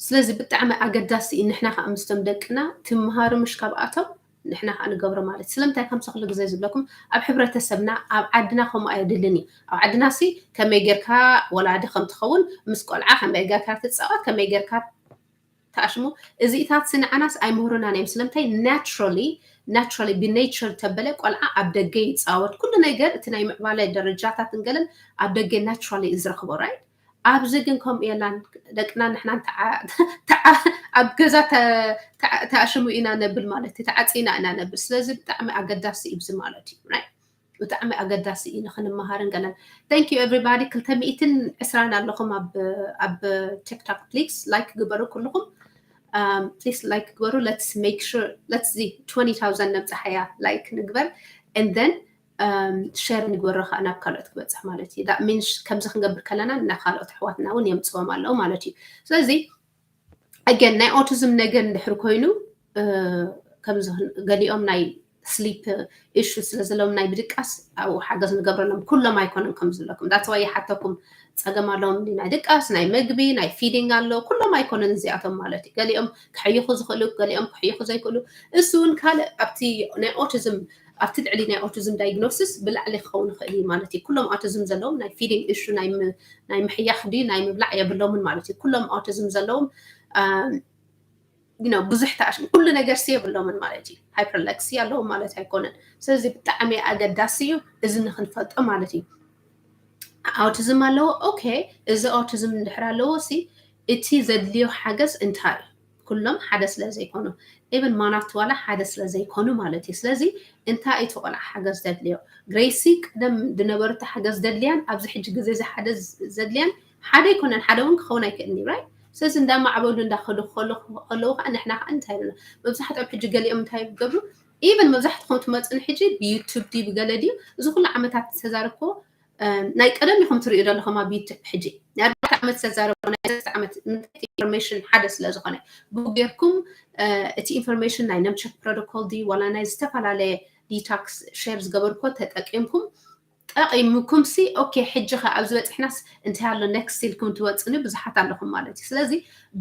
ስለዚ ብጣዕሚ ኣገዳሲ እዩ ንሕና ከዓ ምስቶም ደቅና ትምሃሩ ምሽ ካብኣቶም ንሕና ከዓ ንገብሮ ማለት። ስለምንታይ ከምዚ ኩሉ ግዜ ዝብለኩም ኣብ ሕብረተሰብና ኣብ ዓድና ከምኡ ኣየድልን እዩ። ኣብ ዓድና ሲ ከመይ ጌርካ ወላዲ ከም ትኸውን ምስ ቆልዓ ከመይ ጌርካ ትፃወት ከመይ ጌርካ ተኣሽሙ እዚኢታት ንዓናስ ኣይምህሩናን እዮም። ስለምንታይ naturally naturally ብnature ተበለ ቆልዓ ኣብ ደገ ይፃወት ኩሉ ነገር እቲ ናይ ምዕባለ ደረጃታት እንገለን ኣብ ደገ naturally እዩ ዝረኽቦ right። ኣብዚ ግን ከምኡ የላን ደቅና ንሕና ኣብ ገዛ ተኣሽሙ ኢና ነብል ማለት እዩ ተዓፂና ኢና ነብል። ስለዚ ብጣዕሚ ኣገዳሲ እዩ ብዚ ማለት እዩ right። ብጣዕሚ ኣገዳሲ እዩ ንክንመሃርን ገለን። Thank you everybody። ክልተ ሚእትን ዕስራን ኣለኹም ኣብ ኣብ TikTok please like ግበሩ ኩልኹም please like ግበሩ። Let's make sure let's see twenty thousand ነብፅሓያ like ንግበር and then share ንግበሮ ከዓ ናብ ካልኦት ክበፅሕ ማለት እዩ። That means ከምዚ ክንገብር ከለና ናብ ካልኦት ኣሕዋትና እውን የምፅዎም ኣለዉ ማለት እዩ። ስለዚ again ናይ autism ነገር እንድሕር ኮይኑ ከምዚ ገሊኦም ናይ sleep issue ስለ ዘለዎም ናይ ምድቃስ ኣብኡ ሓገዝ ንገብረሎም። ኩሎም ኣይኮነን ከም ዘለኩም that's why ይሓተኩም ፀገም ኣለዎም ናይ ድቃስ ናይ መግቢ ናይ feeding ኣሎ ኩሎም ኣይኮነን እዚኣቶም ማለት እዩ። ገሊኦም ክሕይኹ ዝኽእሉ ገሊኦም ክሕይኹ ዘይክእሉ እሱ እውን ካልእ ኣብቲ ናይ autism ኣብቲ ልዕሊ ናይ autism diagnosis ብላዕሊ ክኸውን ይኽእል እዩ ማለት እዩ። ኩሎም autism ዘለዎም ናይ feeding issue ናይ ምሕያኽ ድዩ ናይ ምብላዕ የብሎምን ማለት እዩ። ኩሎም autism ዘለዎም you know ብዙሕ ተኣሽ ኩሉ ነገር ሲ የብሎምን ማለት እዩ። Hyperlexia ኣለዎም ማለት ኣይኮነን። ስለዚ ብጣዕሚ ኣገዳሲ እዩ እዚ ንክንፈልጦ ማለት እዩ። Autism ኣለዎ okay፣ እዚ autism እንድሕር ኣለዎ ሲ እቲ ዘድልዮ ሓገዝ እንታይ እዩ? ኩሎም ሓደ ስለ ዘይኮኑ even ማናቱ ዋላ ሓደ ስለ ዘይኮኑ ማለት እዩ። ስለዚ እንታይ እቲ ቆልዓ ሓገዝ ዘድልዮ? ግሬሲ ቀደም ዝነበሩ እቲ ሓገዝ ዘድልያን ኣብዚ ሕጂ ግዜ እዚ ሓደ ዘድልያን ሓደ ኣይኮነን። ሓደ እውን ክኸውን ኣይክእልን እዩ right። ስለዚ እንዳማዕበሉ እንዳኸዱ ከለዉ ከዓ ንሕና ከዓ እንታይ ኢልና መብዛሕትኦም ሕጂ ገሊኦም እንታይ ይገብሩ even መብዛሕትኹም ትመፁ ንሕጂ ብዩቱብ ድዩ ብገለ ድዩ እዚ ኩሉ ዓመታት ዝተዛረብክዎ ናይ ቀደም ኢኹም ትሪኡ ዘለኹም ኣብ ዩቱብ ሕጂ ናይ ኣርባዕተ ዓመት ዝተዛረብክዎ ናይ ሰለስተ ዓመት ምንታይ information ሓደ ስለ ዝኾነ ብኡ ጌርኩም እቲ information ናይ ነምቸክ protocol ድዩ ዋላ ናይ ዝተፈላለየ detox share ዝገበርክዎ ተጠቂምኩም ጠቒምኩም ሲ okay ሕጂ ኸ ኣብዚ በፂሕናስ እንታይ ኣሎ next ኢልኩም ትወፅኒ ብዙሓት ኣለኹም ማለት እዩ። ስለዚ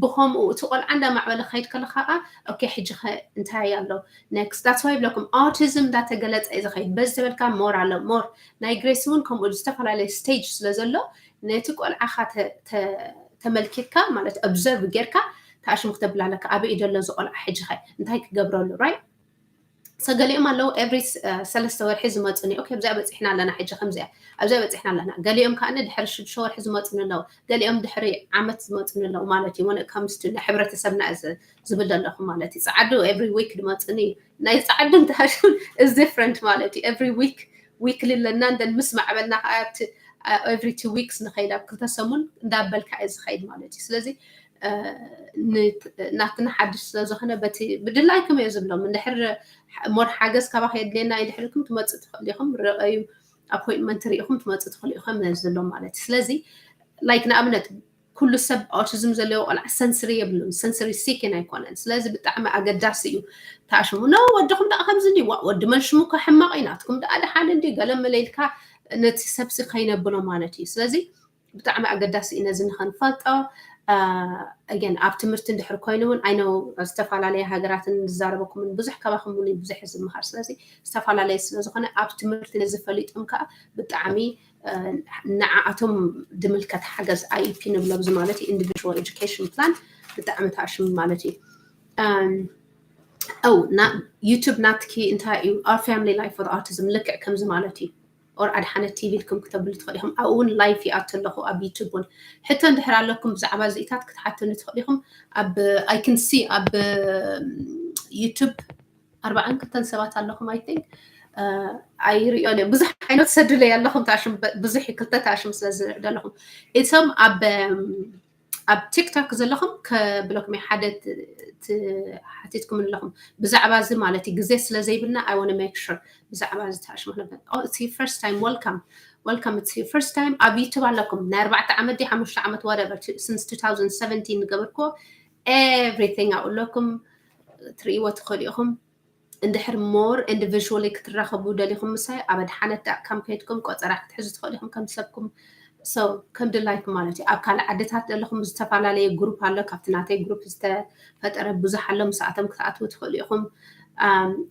ብኸምኡ እቲ ቆልዓ እንዳማዕበለ ክኸይድ ከሎ ከዓ okay ሕጂ ኸ እንታይ ኣሎ next that's why ይብለኩም autism እንዳተገለፀ እዩ ዝኸይድ። በዚ ተበልካ more ኣሎ more ናይ ግሬሲ እውን ከምኡ ዝተፈላለዩ stage ስለ ዘሎ ነቲ ቆልዓኻ ተመልኪትካ ማለት observe ጌርካ ተኣሽሙ ክተብል ኣለካ ኣበይ እዩ ዘሎ እዚ ቆልዓ ሕጂ ኸ እንታይ ክገብረሉ right። ሰገሊኦም ኣለዉ every ሰለስተ ወርሒ ዝመፁኒ okay ኣብዚኣ በፂሕና ኣለና ሕጂ ከምዚኣ ኣብዚኣ በፂሕና ኣለና። ገሊኦም ከዓ ድሕሪ ሽዱሽተ ወርሒ ዝመፁኒ ኣለዉ። ገሊኦም ድሕሪ ዓመት ዝመፁኒ ኣለዉ ማለት እዩ። When it comes to ናይ ሕብረተሰብና እዚ ዝብል ዘለኹ ማለት እዩ። ፀዓዱ every week ዝመፁኒ ናይ ፀዓዱ እንተሃሹ is different ማለት እዩ። Every week weekly ኣለና እንደን ምስ ማዕበልና ከዓ every two weeks ንኸይድ ኣብ ክልተ ሰሙን እንዳበልካ እዩ ዝኸይድ ማለት እዩ። ስለዚ ናትና ሓድሽ ስለ ዝኾነ በቲ ብድላይኩም እየ ዝብሎም። እንድሕር more ሓገዝ ካባኸ የድልየና እዩ ድሕር ኢልኩም ትመፁ ትኽእሉ ኢኹም። ርኣዩ appointment ርኢኹም ትመፁ ትኽእሉ ኢኹም እየ ዝብሎም ማለት እዩ። ስለዚ like ንኣብነት ኩሉ ሰብ autism ዘለዎ ቆልዓ sensory የብሉን፣ sensory seeking ኣይኮነን። ስለዚ ብጣዕሚ ኣገዳሲ እዩ ተኣሽሙ። No ወድኹም ደኣ ከምዚ እንዲ ዋ ወዲ መን ሽሙ እኮ ሕማቕ እዩ ናትኩም ደኣ ደሓን እንዲ ገለ መለ ኢልካ ነቲ ሰብሲ ከይነብሎ ማለት እዩ። ስለዚ ብጣዕሚ ኣገዳሲ እዩ ነዚ ንኸንፈልጦ። ኣገን ኣብ ትምህርቲ እንድሕር ኮይኑ እውን ኣይነው ዝተፈላለየ ሃገራትን ዝዛረበኩምን ብዙሕ ካባኹም እውን ብዙሕ ዝምሃር ስለዚ ዝተፈላለየ ስለዝኾነ ኣብ ትምህርቲ ነዚ ፈሊጦም ከዓ ብጣዕሚ ንዓኣቶም ድምልከት ሓገዝ I E P ንብሎ ብዚ ማለት እዩ individual education plan ብጣዕሚ ተኣሽሙ ማለት እዩ ው ዩቱብ ናትኪ እንታይ እዩ our family life with autism ልክዕ ከምዚ ማለት እዩ or ኣድሓነት ቲቪ ኢልኩም ክተብሉ ትኽእሉ ኢኹም ኣብኡ እውን live ይኣቱ ኣለኹ ኣብ ዩቱብ እውን ሕቶ እንድሕር ኣለኩም ብዛዕባ እዚኢታት ክትሓትኑ ትኽእሉ ኢኹም ኣብ I can see ኣብ ዩቱብ ኣርባዓን ክልተን ሰባት ኣለኹም I think ኣይርእዮን እዮም ብዙሕ ዓይነት ሰዱለይ ኣለኹም ታሽም ብዙሕ ክልተ ታሽም ስለ ዝርኢ ዘለኹም እቶም ኣብ ኣብ ቲክቶክ ዘለኹም ከብለኩም ሓደ ሓቲትኩም ኣለኹም ብዛዕባ እዚ ማለት እዩ ግዜ ስለ ዘይብልና I want make sure ብዛዕባ እዚ ተኣሽሙ ነበር it's your first time welcome welcome it's your first time ኣብ ዩቱብ ኣለኩም ናይ ኣርባዕተ ዓመት ዲ ሓሙሽተ ዓመት whatever since two thousand seventeen ንገበርኩዎ everything ኣብኡ ኣለኩም ትርእይዎ ትኽእሉ ኢኹም እንድሕር more individually ክትራኸቡ ደሊኹም ምሳይ ኣብ ኣድሓነት ዳት ካም ከይድኩም ቆፀራ ክትሕዙ ትኽእሉ ኢኹም ከም ሰብኩም so ከም ድላይኩም ማለት እዩ ኣብ ካልእ ዓድታት ዘለኹም ዝተፈላለየ ግሩፕ ኣሎ ካብቲ ናተይ ግሩፕ ዝተፈጠረ ብዙሕ ኣሎ ምስኣቶም ክትኣትዉ ትኽእሉ ኢኹም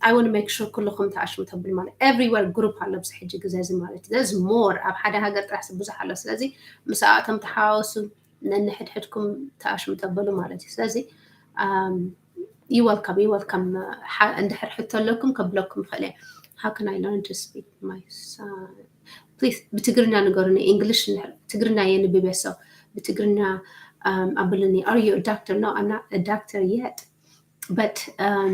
I want make sure ኩልኹም ተኣሽሙ ተብል ማለት everywhere ግሩፕ ኣሎ ብዚ ሕጂ ግዜ እዚ ማለት እዩ more ኣብ ሓደ ሃገር ጥራሕ ብዙሕ ኣሎ ስለዚ ምስኣቶም ተሓዋወሱ ነንሕድሕድኩም ተኣሽሙ ተበሉ ማለት እዩ ስለዚ you welcome you welcome እንድሕር ሕቶ ኣለኩም ከብለኩም ይኽእል እየ how can I learn to speak my son please ብትግርኛ ንገሩኒ English ትግርኛ የንብብ እየ so ብትግርኛ ኣብሉኒ are you a doctor no I'm not a doctor yet but um,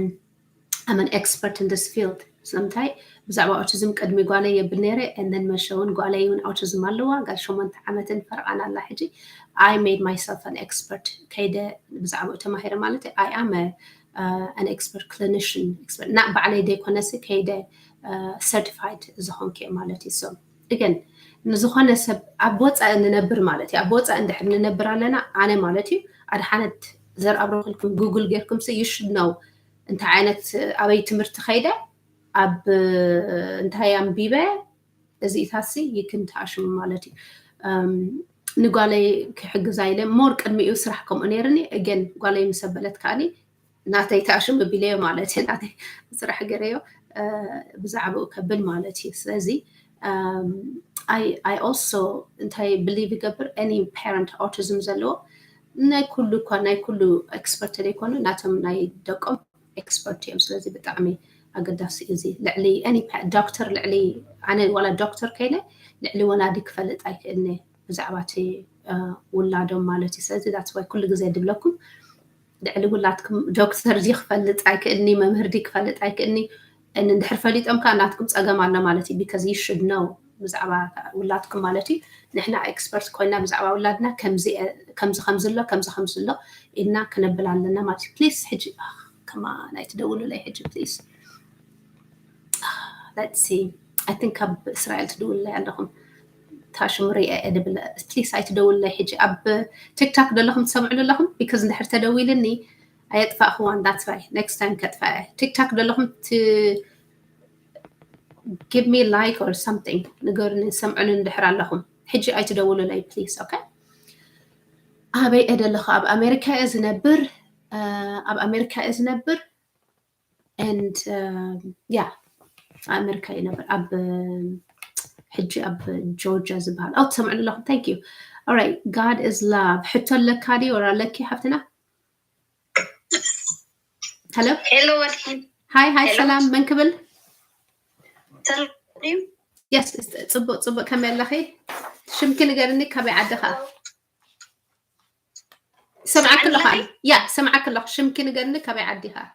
I'm an expert in this field ስለምንታይ ብዛዕባ autism ቅድሚ ጓለይ የብል ነይረ and then መሸ እውን ጓለይ እውን autism ኣለዋ ጋር ሸሞንተ ዓመትን ፈርቓን ኣላ ሕጂ I made myself an expert ከይደ ብዛዕባኡ ተማሂረ ማለት I am a, uh, an expert clinician expert እና ባዕለይ ዘይኮነሲ ከይደ certified ዝኾንክ ማለት እዩ so again ንዝኾነ ሰብ ኣብ ወፃኢ ንነብር ማለት እዩ ኣብ ወፃኢ እንድሕር ንነብር ኣለና ኣነ ማለት እዩ ኣድሓነት ዘርኣብረክልኩም ጉግል ጌርኩም ሲ you should know እንታይ ዓይነት ኣበይ ትምህርቲ ከይደ ኣብ እንታይ ኣንቢበ እዚኢታሲ ይክን ተኣሽሙ ማለት እዩ ንጓለይ ክሕግዛ ኢለ more ቅድሚኡ ስራሕ ከምኡ ነይርኒ again ጓለይ ምስ ኣበለት ከዓኒ ናተይ ተኣሽሙ ቢለዮ ማለት እዩ ናተይ ስራሕ ገረዮ ብዛዕባኡ ከብል ማለት እዩ ስለዚ I also እንታይ believe ይገብር any parent autism ዘለዎ ናይ ኩሉ እኳ ናይ ኩሉ expert ዘይኮኑ ናቶም ናይ ደቆም expert እዮም ስለዚ ብጣዕሚ ኣገዳሲ እዚ ልዕሊ any doctor ልዕሊ ኣነ ዋላ doctor ከይነ ልዕሊ ወላዲ ክፈልጥ ኣይክእልኒ ብዛዕባ እቲ ውላዶም ማለት እዩ ስለዚ that's why ኩሉ ግዜ ድብለኩም ልዕሊ ውላድኩም doctor ዲ ክፈልጥ ኣይክእልኒ መምህር ዲ ክፈልጥ ኣይክእልኒ እንድሕር ፈሊጦም ከዓ ናትኩም ፀገም ኣሎ ማለት እዩ because you should know ብዛዕባ ውላድኩም ማለት እዩ ንሕና expert ኮይና ብዛዕባ ውላድና ከምዚ ከምዚ ኣሎ ከምዚ ከምዚ ኣሎ ኢልና ክነብል ኣለና ማለት እዩ please ሕጂ ከማን ኣይትደውሉለይ ሕጂ please let's see I think ካብ እስራኤል ትደውሉለይ ኣለኹም ታሽም ሪአ እየ ድብል please ኣይትደውሉለይ ሕጂ ኣብ ቲክቶክ ዘለኹም ትሰምዑሉ ኣለኹም because እንድሕር ተደዊልኒ ኣየጥፋእኽዋን that's why next time ከጥፋ እየ ቲክቶክ ዘለኹም give me like or something ንገሩኒ ሰምዑሉ እንድሕር ኣለኹም ሕጂ ኣይትደውሉለይ please okay ኣበይ እየ ዘለኹ ኣብ ኣሜሪካ እየ ዝነብር ኣብ ኣሜሪካ እየ ዝነብር and yeah ኣሜሪካ ይነብር ኣብ ሕጂ ኣብ ጆርጂያ ዝበሃል ኣው ትሰምዑ ኣለኹም thank you alright God is love ሕቶ ኣለካ ድዩ or ኣለኪ ሓፍትና hello hi hi ሰላም መን ክብል yes ፅቡቅ ፅቡቅ ከመይ ኣለኺ ሽምኪ ንገርኒ ካበይ ዓዲ ኸዓ ሰምዓክ ኣለኹ ያ ሰምዓክ ኣለኹ ሽምኪ ንገርኒ ካበይ ዓዲ ኸዓ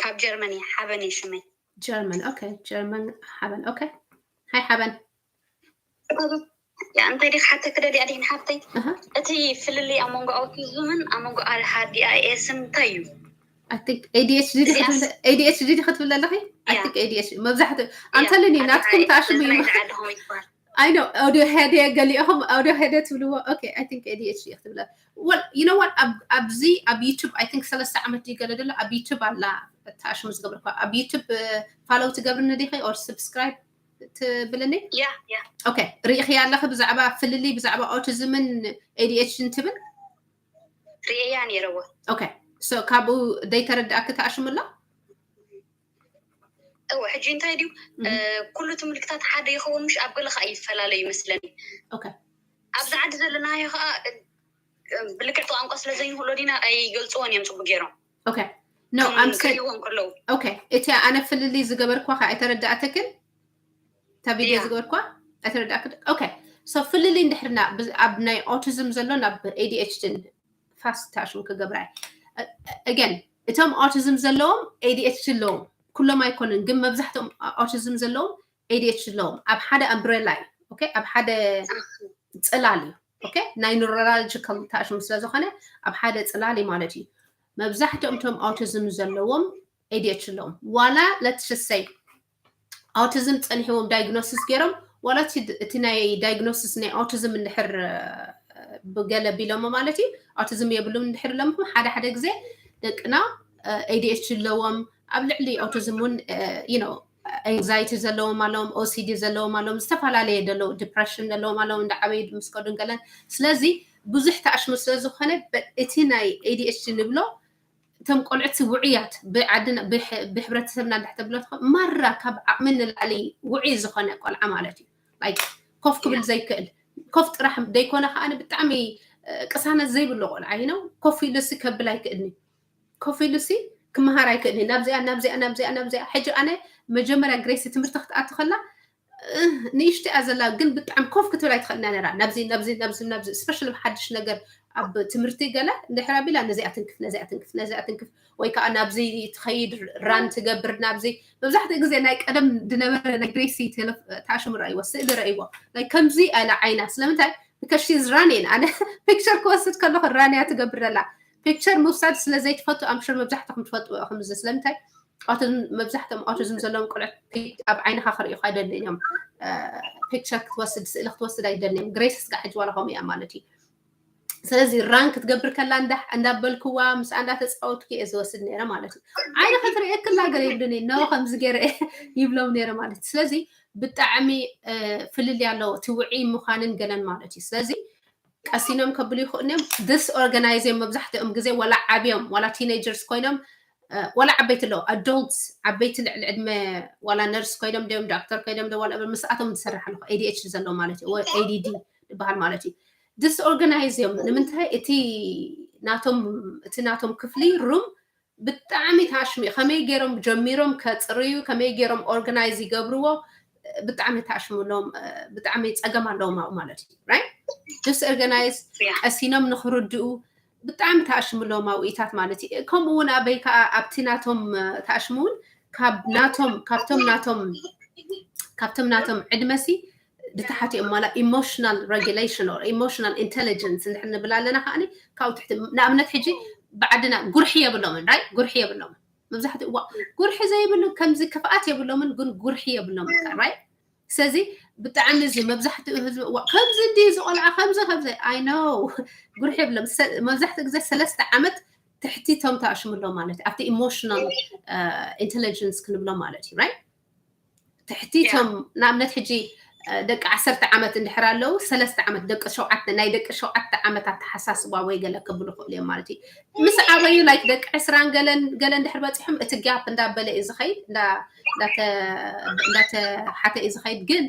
ካብ ጀርመን እየ ሓበን እየ ሽመይ ጀርመን ኦኬ ጀርመን ሓበን ኦኬ ሃይ ሓበን ያ እንታይ ዲክ ሓተክ ደልያ ዲክ ሓተይ እቲ ፍልልይ ኣብ መንጎ ኣውቲዝምን ኣብ መንጎ ኣድሃዲኣኤስን እንታይ እዩ I think A D H D ዲክ ክትብል ኣለኺ I think A D H D መብዛሕትኡ I'm telling you ናትኩም ተኣሽሙ እዩ I know ኣውዲዮ ሄደ ገሊኦኹም ኣውዲዮ ሄደ ትብልዎ okay I think A D H D ክትብለ well you know what ኣብዚ ኣብ YouTube I think ሰለስተ ዓመት ድዩ ገለ ደሎ ኣብ YouTube ኣላ ተኣሽሙ ዝገብርኳ ኣብ YouTube follow ትገብርኒ ዲኺ or subscribe ትብልኒ? ያ ያ ኦኬ፣ ርኢኽያ ኣለኺ ብዛዕባ ፍልልይ ብዛዕባ ኦቲዝምን ኤዲኤችዲን ትብል? ርእያ ነይረዎ። ኦኬ፣ so ካብኡ ዘይተረዳእኪ ተኣሽሙ ኣሎ? እወ፣ ሕጂ እንታይ ድዩ፣ እ፣ ኩሉ እቲ ምልክታት ሓደ ይኸውን፣ ምሽ ኣብ ገለ ከዓ ይፈላለዩ ይመስለኒ። ኦኬ። ኣብዚ ዓዲ ዘለናዮ ከዓ፣ እ፣ ብልክዕቲ ቋንቋ ስለ ዘይንክእሎ ዲና ኣይገልፅዎን እዮም ፅቡቅ ገይሮም። ኦኬ። No, ከም I'm saying ክርእይዎ እንከለዉ። ኦኬ፣ እቲ ኣነ ፍልልይ ዝገበርኳ ከዓ ኣይተረዳእትክን? እታ ቪድዮ ያ። ዝገበርኳ ኣይተረዳእክን? ኦኬ። So ፍልልይ እንድሕርና ብ-፣ ኣብ ናይ ኦቲዝም ዘሎ ናብ ኤዲኤችዲን ፋስት ተኣሽሙ ክገብራ እየ። Again፣ እቶም ኦቲዝም ዘለዎም ኤዲኤችዲ ኣለዎም። ኩሎም ኣይኮኑን፣ ግን መብዛሕትኦም ኦቲዝም ዘለዎም ኤዲኤችዲ ኣለዎም። ኣብ ሓደ ኣምብሬላ እዩ። ኦኬ፣ ኣብ ሓደ ፅላል እዩ። ኦኬ፣ ናይ ኒውሮሎጂካል ተኣሽሙ ስለ ዝኾነ ኣብ ሓደ ፅላል እዩ ማለት እዩ። መብዛሕትኦም እቶም ኦቲዝም ዘለዎም ኤዲኤችዲ ኣለዎም። ዋላ let's just say ኦቲዝም ፀኒሕዎም ዳይግኖሲስ ገይሮም፣ ዋላ እቲ፣ እቲ ናይ ዳይግኖሲስ ናይ ኦቲዝም እንድሕር፣ እ፣ ብገለ ቢሎሞ ማለት እዩ፣ ኦቲዝም የብሉም እንድሕር ኢሎምኩም፣ ሓደ ሓደ ግዜ ደቅና ኤዲኤችዲ ኣለዎም፣ ኣብ ልዕሊ ኦቲዝም እውን you know anxiety ዘለዎም ኣለዎም፣ ኦሲዲ ዘለዎም ኣለዎም፣ ዝተፈላለየ ደለዉ፣ ዲፕሬሽን ዘለዎም ኣለዎም፣ እንዳዓበዩ ምስ ከዱን ገለን። ስለዚ ብዙሕ ተኣሽሙ ስለ ዝኾነ በ-፣ እቲ ናይ ኤዲኤችዲ ንብሎ እቶም ቆልዑት ውዑያት ብዓድና ብሕ-፣ ብሕብረተሰብና እንዳሕተብሎ ማራ ካብ ዓቕሚ ንላዕሊ ውዑይ ዝኾነ ቆልዓ ማለት እዩ። Like ኮፍ ክብል ዘይክእል፣ ኮፍ ጥራሕ ዘይኮነ ከዓ ብጣዕሚ፣ እ፣ ቅሳነት ዘይብሎ ቆልዓ እዩ ነው። ኮፍ ኢሉ ሲ ከብል ኣይክእልኒ። ኮፍ ኢሉ ሲ ክመሃር ኣይክእልኒ። ናብዚኣ ናብዚኣ ናብዚኣ ናብዚኣ። ሕጂ ኣነ መጀመርያ ግሬሲ ትምህርቲ ክትኣቱ ከላ፣ እ፣ ንእሽቶ እያ ዘላ፣ ግን ብጣዕሚ ኮፍ ክትብል ኣይትኽእልና ነራ። ናብዚ ናብዚ ናብዚ ናብዚ ስፔሻሊ ሓድሽ ነገር ኣብ ትምህርቲ ገለ እንድሕር ኣቢላ ነዚኣ ትንክፍ፣ ነዚኣ ትንክፍ፣ ነዚኣ ትንክፍ፣ ወይ ከዓ ናብዚ ትኸይድ፣ ራን ትገብር። ናብዚ መብዛሕትኡ ግዜ ናይ ቀደም ዝነበረ ናይ ግሬሲ ቴሌፍ-፣ ተኣሽሙ ረእይዎ፣ ስእሊ ረእይዎ። ናይ ከምዚ ኣለ ዓይና። ስለምንታይ? Because she's running። ኣነ ፒክቸር ክወስድ ከለኹ ራን እያ ትገብር ዘላ። ፒክቸር ምውሳድ ስለ ዘይትፈቱ፣ I'm sure መብዛሕትኹም ትፈጥዎ ኢኹም እዚ። ስለምንታይ? ኦቲዝም፣ መብዛሕትኦም ኦቲዝም ዘለዎም ቆልዑት ፒክ-፣ ኣብ ዓይንኻ ክርእዩኻ ኣይደልን እዮም። እ፣ ፒክቸር ክትወስድ፣ ስእሊ ክትወስድ ኣይደልን እዮም። ግሬስ ስጋ ሕጂ ዋላ ከምኡ እያ ማለት እዩ። ስለዚ ራን ክትገብር ከላ እንዳ-፣ እንዳበልክዋ ምስኣ እንዳተፃወትኩ እየ ዝወስድ ነይረ ማለት እዩ። ዓይኒ ክትርእየክላ ገለ ይብሉኒ፣ ኖ ከምዚ ገይረ እየ ይብሎም ነይረ ማለት እዩ። ስለዚ ብጣዕሚ፣ እ፣ ፍልልይ ኣለዎ እቲ ውዑይ ምዃንን ገለን ማለት እዩ። ስለዚ ቀሲኖም ከብሉ ይኽእሉ እዮም። ዲስኦርጋናይዝ እዮም መብዛሕትኦም ግዜ፣ ዋላ ዓብዮም፣ ዋላ ቲኔጀርስ ኮይኖም፣ እ፣ ዋላ ዓበይቲ ኣለዉ፣ ኣዶልትስ፣ ዓበይቲ ልዕሊ ዕድመ፣ ዋላ ነርስ ኮይኖም ድዮም፣ ዶክተር ኮይኖም ድዮም፣ ዋላ ምስኣቶም ዝሰርሕ ኣለኹ፣ ኤዲኤችዲ ዘለዎም ማለት እዩ፣ ወይ ኤዲዲ ዝበሃል ማለት እዩ። ዲስኦርጋናይዝ እዮም። ንምንታይ? እቲ ናቶም፣ እቲ ናቶም ክፍሊ፣ ሩም፣ ብጣዕሚ ተኣሽሙ እዩ። ከመይ ገይሮም ጀሚሮም ከፅርዩ፣ ከመይ ገይሮም ኦርጋናይዝ ይገብርዎ፣ ብጣዕሚ ተኣሽሙ ኣለዎም፣ እ፣ ብጣዕሚ ፀገም ኣለዎም ኣብኡ ማለት እዩ። ራይት? ዲስኦርጋናይዝ፣ ያ። ቀሲኖም ንኽርድኡ ብጣዕሚ ተኣሽሙ ኣለዎም ኣብኡታት ማለት እዩ። ከምኡ እውን ኣበይ ከዓ ኣብቲ ናቶም፣ እ፣ ተኣሽሙ እውን ካብ ናቶም፣ ካብቶም ናቶም፣ ካብቶም ናቶም ዕድመሲ ድታሓት እዮም። ዋላ ኢሞሽናል ሬጉሌሽን ኦር ኢሞሽናል ኢንቴሊጀንስ እንድሕር ንብል ኣለና ከዓኒ ካብኡ ትሕቲ፣ ንኣብነት ሕጂ ብዓድና ጉርሒ የብሎምን፣ ራይት? ጉርሒ የብሎምን። መብዛሕትኡ እዋ ጉርሒ ዘይብሉ ከምዚ ክፍኣት የብሎምን፣ ግን ጉርሒ የብሎምን፣ ራይት? ስለዚ ብጣዕሚ እዚ መብዛሕትኡ ህዝቢ እዋ ከምዚ እንዲ እዚ ቆልዓ ከምዚ ከምዚ፣ I know፣ ጉርሒ የብሎም። ሰ-፣ መብዛሕትኡ ግዜ ሰለስተ ዓመት ትሕቲ ቶም ተኣሽሙ ኣሎ ማለት እዩ። ኣብቲ ኢሞሽናል፣ እ፣ ኢንቴሊጀንስ ክንብሎ ማለት እዩ፣ ራይት? ትሕቲ ያ። ቶም ንኣብነት ሕጂ፣ እ፣ ደቂ ዓሰርተ ዓመት እንድሕር ኣለዉ፣ ሰለስተ ዓመት፣ ደቂ ሸውዓተ፣ ናይ ደቂ ሸውዓተ ዓመት ኣተሓሳስባ ወይ ገለ ክብሉ ይኽእሉ እዮም ማለት እዩ። ምስ ዓበዩ ላይክ ደቂ ዕስራን ገለን፣ ገለ እንድሕር በፂሖም እቲ ጋፕ እንዳበለ እዩ ዝኸይድ፣ እንዳ-፣ እንዳተ-፣ እንዳተሓተ እዩ ዝኸይድ። ግን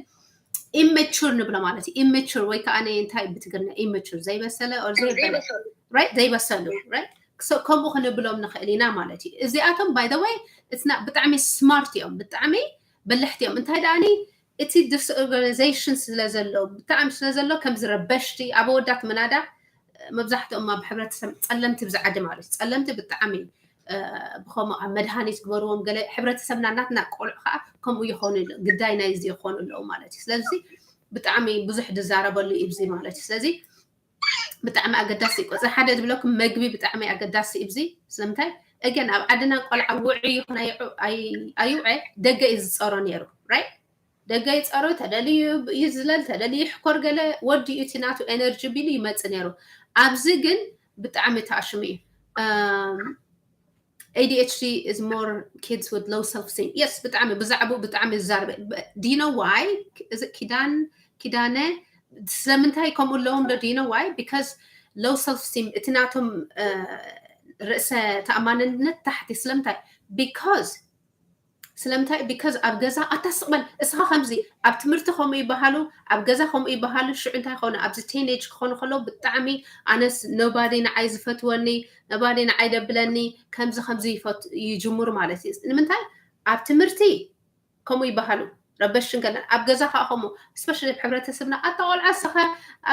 ኢሜቹር ንብሎ ማለት እዩ። ኢሜቹር ወይ ከዓ ናይ እንታይ ብትግርኛ ኢሜቹር ዘይበሰለ or ዘይበለ፣ ዘይበሰሉ። ራይት? ዘይበሰሉ፣ ራይት? ክሰ-፣ ከምኡ ክንብሎም ንኽእል ኢና ማለት እዩ። እዚኣቶም by the way it's not፣ ብጣዕሚ ስማርት እዮም፣ ብጣዕሚ በለሕቲ እዮም። እንታይ ደኣኒ እቲ ዲስኦርጋናይዜሽን ስለ ዘሎ፣ ብጣዕሚ ስለ ዘሎ ከምዚ ረበሽቲ ኣብ ኣወዳት ምናዳ መብዛሕትኦም ኣብ ሕብረተሰብ ጸለምቲ ብዝዓዲ ማለት እዩ። ጸለምቲ ብጣዕሚ፣ እ፣ ብኸምኡ ኣብ መድሃኒት ግበርዎም ገለ ሕብረተሰብና ናትና ቆልዑ ከዓ ከምኡ ይኾኑ ኣለዉ። ግዳይ ናይዚ ይኾኑ ኣለዉ ማለት እዩ። ስለዚ ብጣዕሚ ብዙሕ ዝዛረበሉ እዩ እዚ ማለት እዩ። ስለዚ ብጣዕሚ ኣገዳሲ እዩ። ቁፅሪ ሓደ ዝብለኩም መግቢ ብጣዕሚ ኣገዳሲ እዩ። እዚ ስለምንታይ? እገን ኣብ ዓድና ቆልዓ ውዑይ ይኹን ኣይዑ-፣ ኣይ-፣ ኣይውዐ ደገ እዩ ዝፀሮ ነይሩ፣ ራይት? ደገ ይፀሮ፣ ተደልዩ ይዝለል፣ ተደልዩ ይሕኮር፣ ገለ ወዲኡ እቲ ናቱ ኤነርጂ ቢሉ ይመፅእ ነይሩ። ኣብዚ ግን ብጣዕሚ ተኣሽሙ እዩ። እም፣ A D H D is more kids with low self esteem. Yes, ብጣዕሚ ብዛዕባኡ ብጣዕሚ ይዛረብ። Do you know why? እዚ ኪዳን ኪዳነ ስለምንታይ ከምኡ ኣለዎም ዶ? Do you know why? Because low self esteem፣ እቲ ናቶም ርእሰ ተኣማንነት ታሕቲ። ስለምንታይ? Because ስለምንታይ? Because ኣብ ገዛ ኣታ ስቕ በል እስኻ ከምዚ፣ ኣብ ትምህርቲ ከምኡ ይበሃሉ፣ ኣብ ገዛ ከምኡ ይበሃሉ። ሽዑ እንታይ ይኾኑ? ኣብዚ teenage ክኾኑ ከለዉ ብጣዕሚ ኣነስ nobody ንዓይ ዝፈትወኒ፣ nobody ንዓይ ደብለኒ፣ ከምዚ ከምዚ ይፈት ይጅምሩ ማለት እዩ። ንምንታይ? ኣብ ትምህርቲ ከምኡ ይበሃሉ፣ ረበሽቲ እንከለና። ኣብ ገዛ ከዓ ከምኡ፣ especially ኣብ ሕብረተሰብና፣ ኣታ ቆልዓ እስኻ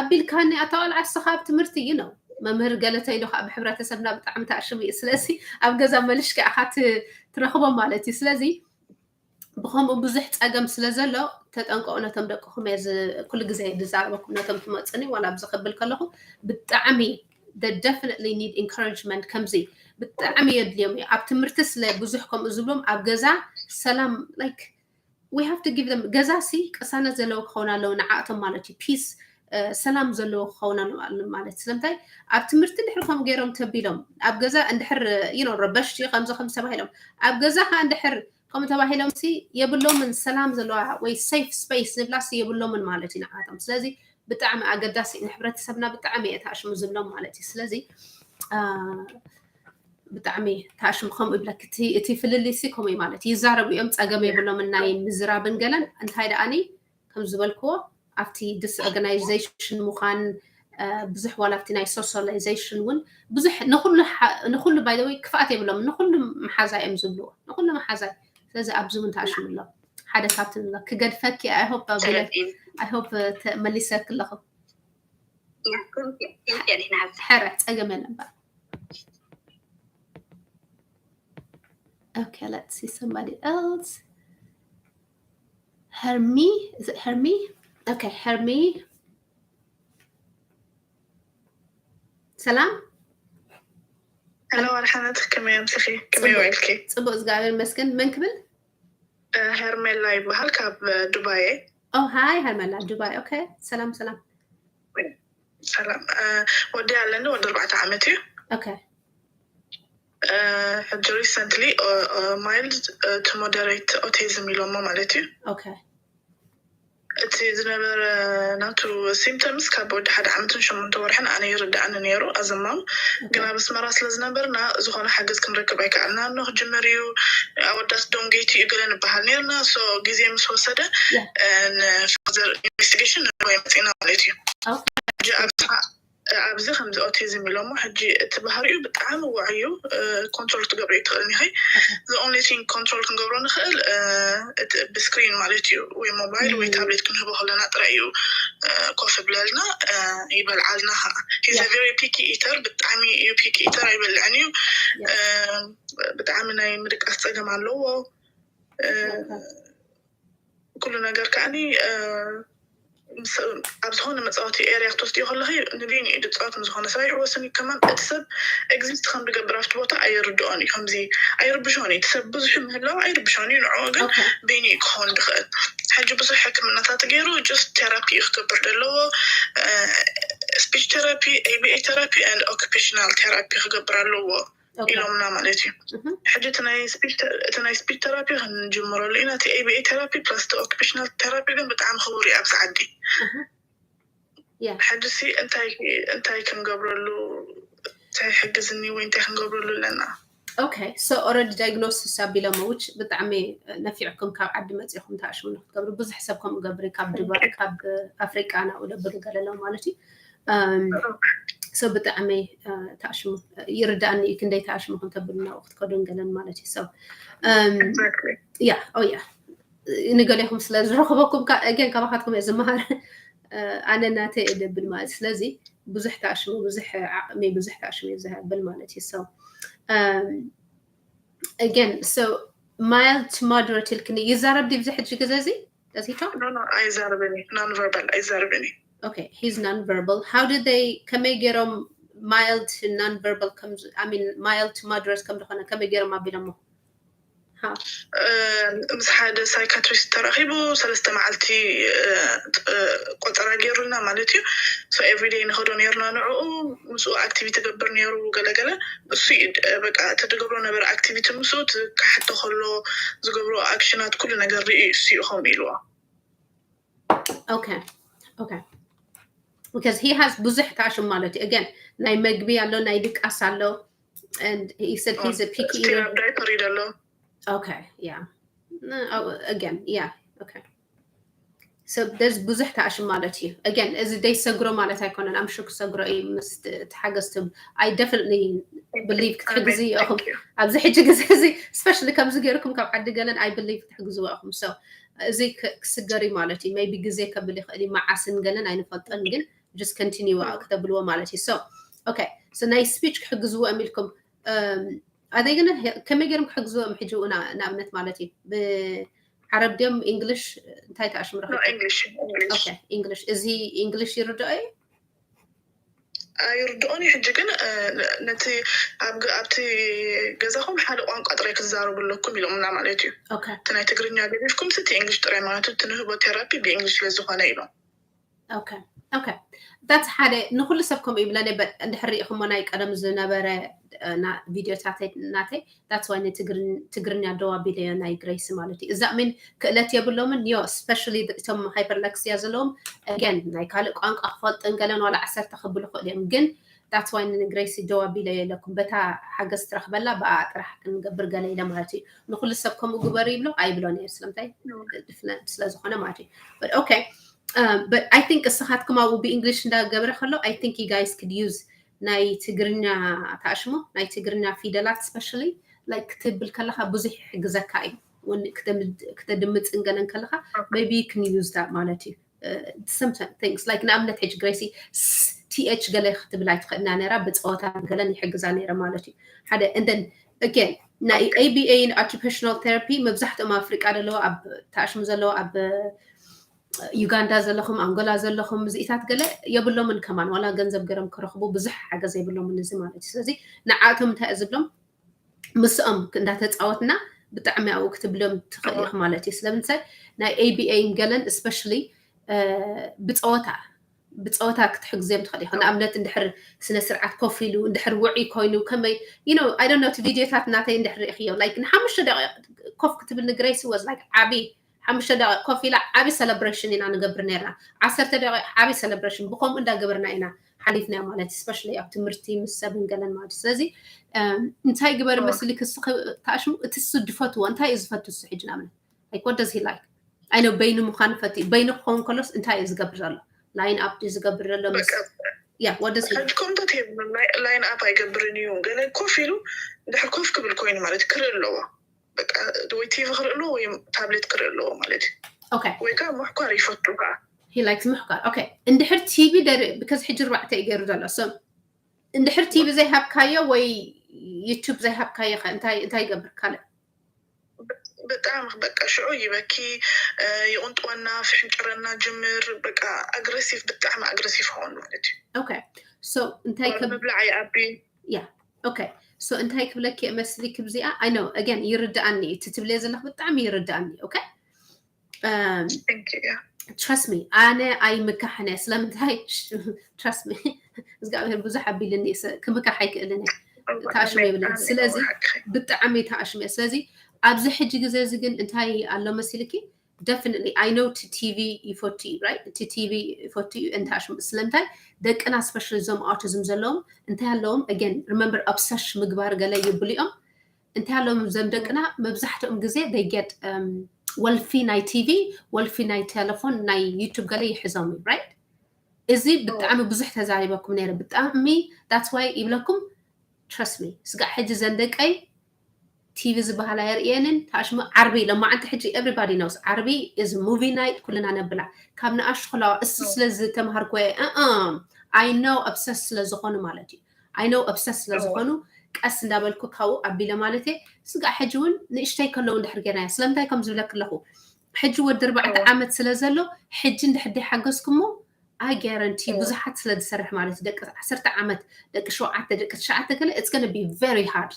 ኣቢልካኒ፣ ኣታ ቆልዓ እስኻ ኣብ ትምህርቲ እዩ ነው። መምህር ገለተ ኢሉ ከዓ ብሕብረተሰብና ብጣዕሚ ተኣሽሙ እዩ። ስለዚ ኣብ ገዛ መልሽካ ኢኻ ት- ትረኽቦ ማለት እዩ። ስለዚ ብኸምኡ ብዙሕ ፀገም ስለ ዘሎ ተጠንቀቑ። ነቶም ደቅኹም እየ ዝ- ኩሉ ግዜ ዝዛረበኩም፣ ነቶም ትመፁኒ ዋላ ኣብዚ ክብል ከለኹ ብጣዕሚ they definitely need encouragement። ከምዚ ብጣዕሚ የድልዮም እዩ። ኣብ ትምህርቲ ስለ ብዙሕ ከምኡ ዝብሎም፣ ኣብ ገዛ ሰላም፣ like, we have to give them፣ ገዛ ሲ ቅሳነት ዘለዎ ክኸውን ኣለዎ ንዓኣቶም ማለት እዩ። Peace፣ ሰላም ዘለዎ ክኸውን ኣለዎ ማለት። ስለምንታይ? ኣብ ትምህርቲ እንድሕር ከምኡ ገይሮም ተቢሎም፣ ኣብ ገዛ እንድሕር you know ረበሽቲ ከምዚ ከምዚ ተባሂሎም፣ ኣብ ገዛ ከዓ እንድሕር ከምኡ ተባሂሎም ሲ የብሎምን ሰላም ዘለዋ ወይ safe space ዝብላ ሲ የብሎምን ማለት እዩ ንዓኣቶም። ስለዚ ብጣዕሚ ኣገዳሲ እዩ፣ ንሕብረተሰብና ብጣዕሚ እየ ተኣሽሙ ዝብሎም ማለት እዩ። ስለዚ አ፣ ብጣዕሚ ተኣሽሙ ከምኡ ይብለክ። እቲ እቲ ፍልልይ ሲ ከምኡ እዩ ማለት እዩ። ይዛረቡ እዮም፣ ፀገም የብሎምን ናይ ምዝራብን ገለን። እንታይ ደኣኒ ከም ዝበልክዎ ኣብቲ disorganization ምዃን አ፣ ብዙሕ ዋላ ኣብቲ ናይ socialization እውን ብዙሕ ንኹሉ ሓ- ንኹሉ by the way ክፍኣት የብሎም፣ ንኹሉ መሓዛ እዮም ዝብልዎ፣ ንኹሉ መሓዛይ። ስለዚ ኣብዚ እውን ተኣሽሙ ኣሎ። ሓደ ካብቲ ንብሎ ክገድፈኪ I hope ኣቢለ I hope መሊሰክ ኣለኹ። ሕረ ፀገም የለን በቃ። Okay, let's see somebody else. Hermi, is it Hermi? Okay, Hermi. ሰላም። ሄሎ፣ ወርሓነት፣ ከመይ ኣምስኺ? ከመይ ውዒልኪ? ፅቡቅ፣ እግዚኣብሔር ይመስገን። መን ክብል? ሄርሜላ ይበሃል፣ ካብ ዱባይ። ኦ ሃይ ሄርሜላ፣ ዱባይ። ኦኬ፣ ሰላም ሰላም። ሰላም። ወዲ ኣለኒ፣ ወዲ ኣርባዕተ ዓመት እዩ። ኦኬ። ሕጂ recently mild to moderate autism ኢሎሞ ማለት እዩ። ኦኬ። እቲ ዝነበረ ናቱ symptoms ካብ ወዲ ሓደ ዓመትን ሸሞንተ ወርሕን ኣነ ይርድኣኒ ነይሩ ኣዘማም። ግን ኣብ ኣስመራ ስለ ዝነበርና ዝኾነ ሓገዝ ክንረክብ ኣይከኣልና። ኖ ክጅምር እዩ፣ ኣወዳት ዶንጌት እዩ ገለ ንበሃል ነርና። So ግዜ ምስ ወሰደ ን further investigation ንሪኦ መፂና ማለት እዩ። ሕጂ ኣብዚ ከምዚ autism ኢሎሞ ሕጂ እቲ ባህሪኡ ብጣዕሚ ዋዕዩ control ክትገብሮ ይትኽእል ኒኸይ። The only thing control ክንገብሮ ንኽእል እቲ ብስክሪን ማለት እዩ፣ ወይ ሞባይል ወይ ታብሌት ክንህቦ ከለና ጥራይ እዩ ኮፍ ብለልና ይበልዓልና። ከዓ he's a very picky eater፣ ብጣዕሚ እዩ picky eater፣ ኣይበልዕን እዩ። ብጣዕሚ ናይ ምድቃስ ፀገም ኣለዎ። ኩሉ ነገር ከዓኒ ኣብ ዝኾነ መፃወቲ ኤርያ ክትወስድዮ ከለኺ ንበይኑ እዩ ዝፃወት። ንዝኾነ ሰብ ኣይሕወስን እዩ። ከማን እቲ ሰብ exist ከም ዝገብር ኣብቲ ቦታ ኣይርድኦን እዩ። ከምዚ ኣይርብሾን እዩ። እቲ ሰብ ብዙሕ ምህላው ኣይርብሾን እዩ። ንዕኡ ግን በይኑ እዩ ክኸውን ዝኽእል። ሕጂ ብዙሕ ሕክምናታት ገይሩ just ቴራፒ እዩ ክገብር ዘለዎ። Speech therapy፣ A B A therapy and occupational therapy ክገብር ኣለዎ ኢሎምና ማለት እዩ። ሕጂ እቲ ናይ speech therapy ክንጅምረሉ ኢና። እቲ A B A therapy plus occupational therapy ግን ብጣዕሚ ክቡር እዩ ኣብዚ ዓዲ። ሕጂ ሲ እንታይ ክንገብረሉ፣ እንታይ ይሕግዝኒ ወይ እንታይ ክንገብረሉ ኣለና? Okay, so already diagnosis ኣቢሎሞ፣ which ብጣዕሚ ነፊዕኩም ካብ ዓዲ መፂኹም ተኣሽሙ ንክትገብሩ። ብዙሕ ሰብ ከምኡ ገብር ካብ ዱባይ ካብ ኣፍሪቃ ናብኡ ደብሩ ገለለው ማለት እዩ። So ብጣዕሚ ተኣሽሙ ይርዳእኒ እዩ፣ ክንደይ ተኣሽሙ ከም ተብሉ ናብኡ ክትከዱ ገለን ማለት እዩ። So yeah, oh yeah፣ ንገሌኹም ስለ ዝረኽበኩም again ካባኻትኩም እየ ዝመሃር። ኣነ ናተይ እየ ደብል ማለት። ስለዚ ብዙሕ ተኣሽሙ፣ ብዙሕ ዓቕሚ፣ ብዙሕ ተኣሽሙ እየ ዘብል ማለት እዩ። So again, so mild to moderate ኢልክኒ። ይዛረብ ድዩ ብዚ ሕጂ ግዜ እዚ? Does he talk? No, no, ኣይዛረብን እዩ። Non verbal ኣይዛረብን እዩ። Okay, he's non verbal. How did they፣ ከመይ ገይሮም mild to non verbal ከም፣ I mean mild to moderate ከም ዝኾነ ከመይ ገይሮም ኣቢሎሞ? ምስ ሓደ ሳይካትሪስት ተራኺቡ ሰለስተ መዓልቲ ቆፀራ ገይሩልና ማለት እዩ። So everyday ንኸዶ ነርና ንዕኡ፣ ምስኡ ኣክቲቪቲ ገብር ነሩ ገለገለ። እሱ በቃ እቲ ዝገብሮ ነበረ ኣክቲቪቲ ምስኡ፣ ክሓቶ ከሎ ዝገብሮ ኣክሽናት ኩሉ ነገር ርኢ እሱ እዩ ከምኡ ኢልዎ። Okay, okay, because he has ብዙሕ ታሽም ማለት እዩ። Again ናይ መግቢ ኣሎ፣ ናይ ድቃስ ኣሎ። And he said he's a picky eater. ዳይፐር ይደሎ። Okay, yeah. Again, yeah, okay. So there's ብዙሕ ታሽም ማለት እዩ። Again እዚ ደይ ሰግሮ ማለት ኣይኮነን። ኣምሹ ክሰግሮ እዩ ምስ ተሓገዝትም። I definitely believe ክትሕግዙ ኢኹም ኣብዚ ሕጂ ግዜ እዚ፣ especially ከምዚ ገይርኩም ካብ ዓዲ ገለን I believe ክትሕግዝዎ ኢኹም። So እዚ ክስገር እዩ ማለት እዩ። Maybe ግዜ ከብል ይኽእል እዩ፣ መዓስን ገለን ኣይንፈልጦን፣ ግን just continue ክተብልዎ ማለት እዩ። So okay, so ናይ ስፒች ክሕግዝዎ እዮም ኢልኩም ኣደይ ግን ከመይ ገይሮም ክሕግዝዎም ሕጂ? ንኣብነት ማለት እዩ ብዓረብ ድዮም እንግሊሽ? እንታይ ተኣሽምረ? English። English። እዚ እንግሊሽ ይርድኦ እዩ? ኣይርድኦን እዩ። ሕጂ ግን ነቲ ኣብቲ ገዛኹም ሓደ ቋንቋ ጥራይ ክዛረቡ ኣለኩም ኢሎምና ማለት እዩ። እቲ ናይ ትግርኛ ገዲፍኩም እቲ እንግሊሽ ጥራይ፣ ማለት እቲ ንህቦ ቴራፒ ብእንግሊሽ ስለዝኾነ ኢሎም። Okay, okay. That's ሓደ ንኩሉ ሰብ ከምኡ ይብለኒ። But እንድሕር ሪኢኹሞ ናይ ቀደም ዝነበረ ቪዲዮታተይ ናተይ that's why ንትግርኛ ደው ኣቢለዮ ናይ ግሬሲ ማለት እዩ። እዛ ምን ክእለት የብሎምን ዮ፣ especially እቶም ሃይፐርለክሲያ ዘለዎም። Again ናይ ካልእ ቋንቋ ክፈልጥን ገለን ዋላ ዓሰርተ ክብሉ ክእሉ እዮም፣ ግን that's why ንግሬሲ ደው ኣቢለዮ ኣለኩም። በታ ሓገዝ ትረኽበላ ብኣ ጥራሕ ክንገብር ገለ ኢለ ማለት እዩ። ንኩሉ ሰብ ከምኡ ግበሩ ይብሎ ኣይብሎን እየ፣ ስለምንታይ? Different ስለዝኾነ ማለት እዩ። But okay, but I think እስኻትኩም ኣብኡ ብእንግሊሽ እንዳገበረ ከሎ I think you guys could use ናይ ትግርኛ ታሽሞ፣ ናይ ትግርኛ ፊደላት especially like ክትብል ከለኻ ብዙሕ ይሕግዘካ እዩ። ክተድምፅን ገለን ከለኻ maybe you can use that ማለት እዩ። Some things like ንኣብነት ሕጂ ግሬሲ ቲኤች ገለ ክትብል ኣይትኽእልና ነራ፣ ብፀወታ ገለን ይሕግዛ ነረ ማለት እዩ። ሓደ and then again ናይ ABA in occupational therapy መብዛሕትኦም ኣፍሪቃ ዘለዎ ኣብ ታሽሙ ዘለዎ ኣብ ዩጋንዳ ዘለኹም፣ ኣንጎላ ዘለኹም፣ ዝኢታት ገለ የብሎምን ከማን፣ ዋላ ገንዘብ ገይሮም ክረኽቡ ብዙሕ ሓገዝ የብሎምን እዚ ማለት እዩ። ስለዚ ንዓቶም እንታይ ዝብሎም ምስኦም እንዳተፃወትና ብጣዕሚ ኣብኡ ክትብሎም ትኽእል ኢኹ ማለት እዩ። ስለምንታይ ናይ ABA ገለን especially ብፀወታ ብፀወታ ክትሕግዝዮም ትኽእል ኢኹ። ንኣብነት እንድሕር ስነ ስርዓት ኮፍ ኢሉ እንድሕር ውዑይ ኮይኑ ከመይ you know I don't know እቲ ቪዲዮታት ናተይ እንድሕር ርኢኽዮ like ንሓሙሽተ ደቂቕ ኮፍ ክትብል ንግሬሲ was like ዓብይ ሓሙሽተ ደቂቕ ኮፍ ኢላ ዓብይ ሰለብሬሽን ኢና ንገብር ነርና። ዓሰርተ ደቂቕ ዓብይ ሰለብሬሽን ብከምኡ እንዳገበርና ኢና ሓሊፍናዮ ማለት especially ኣብ ትምህርቲ ምስ ሰብን ገለን ማለት። ስለዚ እንታይ ግበር መስሊ ክስኺ ታሽሙ እቲ እሱ ድፈትዎ እንታይ እዩ ዝፈቱ እሱ ሕጂ ንኣብነት like what does he like? I know በይኑ ምዃን ፈቲ በይኑ ክኸውን ከሎስ እንታይ እዩ ዝገብር ዘሎ? Line up ድዩ ዝገብር ዘሎ? ምስ yeah what does he ሕጂ ከምታት ላይን ኣፕ ኣይገብርን እዩ። ገለ ኮፍ ኢሉ እንድሕር ኮፍ ክብል ኮይኑ ማለት ክርኢ ኣለዎ። በቃ ወይ ቲቪ ክርኢ ኣለዎ ወይ ታብሌት ክርኢ ኣለዎ ማለት እዩ። Okay. ወይ ከዓ ምሕኳር ይፈቱ ከዓ። He likes ምሕኳር። Okay. እንድሕር ቲቪ ደርኢ because ሕጂ ኣርባዕተ እዩ ገይሩ ዘሎ። So እንድሕር ቲቪ ዘይሃብካዮ ወይ ዩቱብ ዘይሃብካዮ ከ እንታይ እንታይ ይገብር ካልእ? ብጣዕሚ በቃ ሽዑ ይበኪ፣ ይቕንጥወና፣ ፍሕንጭረና ጅምር። በቃ ኣግረሲቭ፣ ብጣዕሚ ኣግረሲቭ ኸውን ማለት እዩ። Okay. So እንታይ ምብላዕ ይኣቢ። Yeah. Okay. So እንታይ ክብለኪ መስሊ ክብዚኣ I know again ይርድኣኒ እቲ ትብልዮ ዘለኽ ብጣዕሚ ይርድኣኒ። Okay. Thank you. Yeah. Trust me ኣነ ኣይምካሕን እየ። ስለምንታይ? Trust me እግዚኣብሔር ብዙሕ ኣቢልኒ ክምካሕ ኣይክእልን እየ። ተኣሽመ ይብለኒ። ስለዚ ብጣዕሚ ተኣሽመ። ስለዚ ኣብዚ ሕጂ ግዜ እዚ ግን እንታይ ኣሎ መሲልኪ? Definitely I know እቲ ቲቪ ይፈቱ እዩ right? እቲ ቲቪ ይፈቱ እዩ እንተኣሽሙ ስለምንታይ ደቅና especially እዞም autism ዘለዎም እንታይ ኣለዎም? Again remember obsess ምግባር ገለ ይብሉ እዮም። እንታይ ኣለዎም እዞም ደቅና መብዛሕትኦም ግዜ they get ወልፊ ናይ ቲቪ ወልፊ ናይ ቴሌፎን ናይ ዩቱብ ገለ ይሕዞም እዩ right? እዚ ብጣዕሚ ብዙሕ ተዛሪበኩም ነይረ ብጣዕሚ that's why ይብለኩም። Trust me ስጋዕ ሕጂ ዘን ደቀይ ቲቪ ዝበሃል ኣየርእየንን። ታሽሙ ዓርቢ ሎማዓንቲ ሕጂ everybody knows ዓርቢ is movie night ኩልና ነብላ ካብ ንኣሽቱ ከለዋ እሱ ስለ ዝተምሃርኩ እየ። I know obsess ስለ ዝኾኑ ማለት እዩ። I know obsess ስለ ዝኾኑ ቀስ እንዳበልኩ ካብኡ ኣቢለ ማለት እየ። ስጋዕ ሕጂ እውን ንእሽተይ ከለዉ እንድሕር ጌርናዮ ስለምንታይ ከም ዝብለክ ኣለኹ ሕጂ ወዲ ኣርባዕተ ዓመት ስለ ዘሎ ሕጂ እንድሕር ደይሓገዝኩሞ I guarantee ብዙሓት ስለ ዝሰርሕ ማለት እዩ። ደቂ ዓሰርተ ዓመት ደቂ ሸውዓተ ደቂ ትሽዓተ ገለ it's gonna be very hard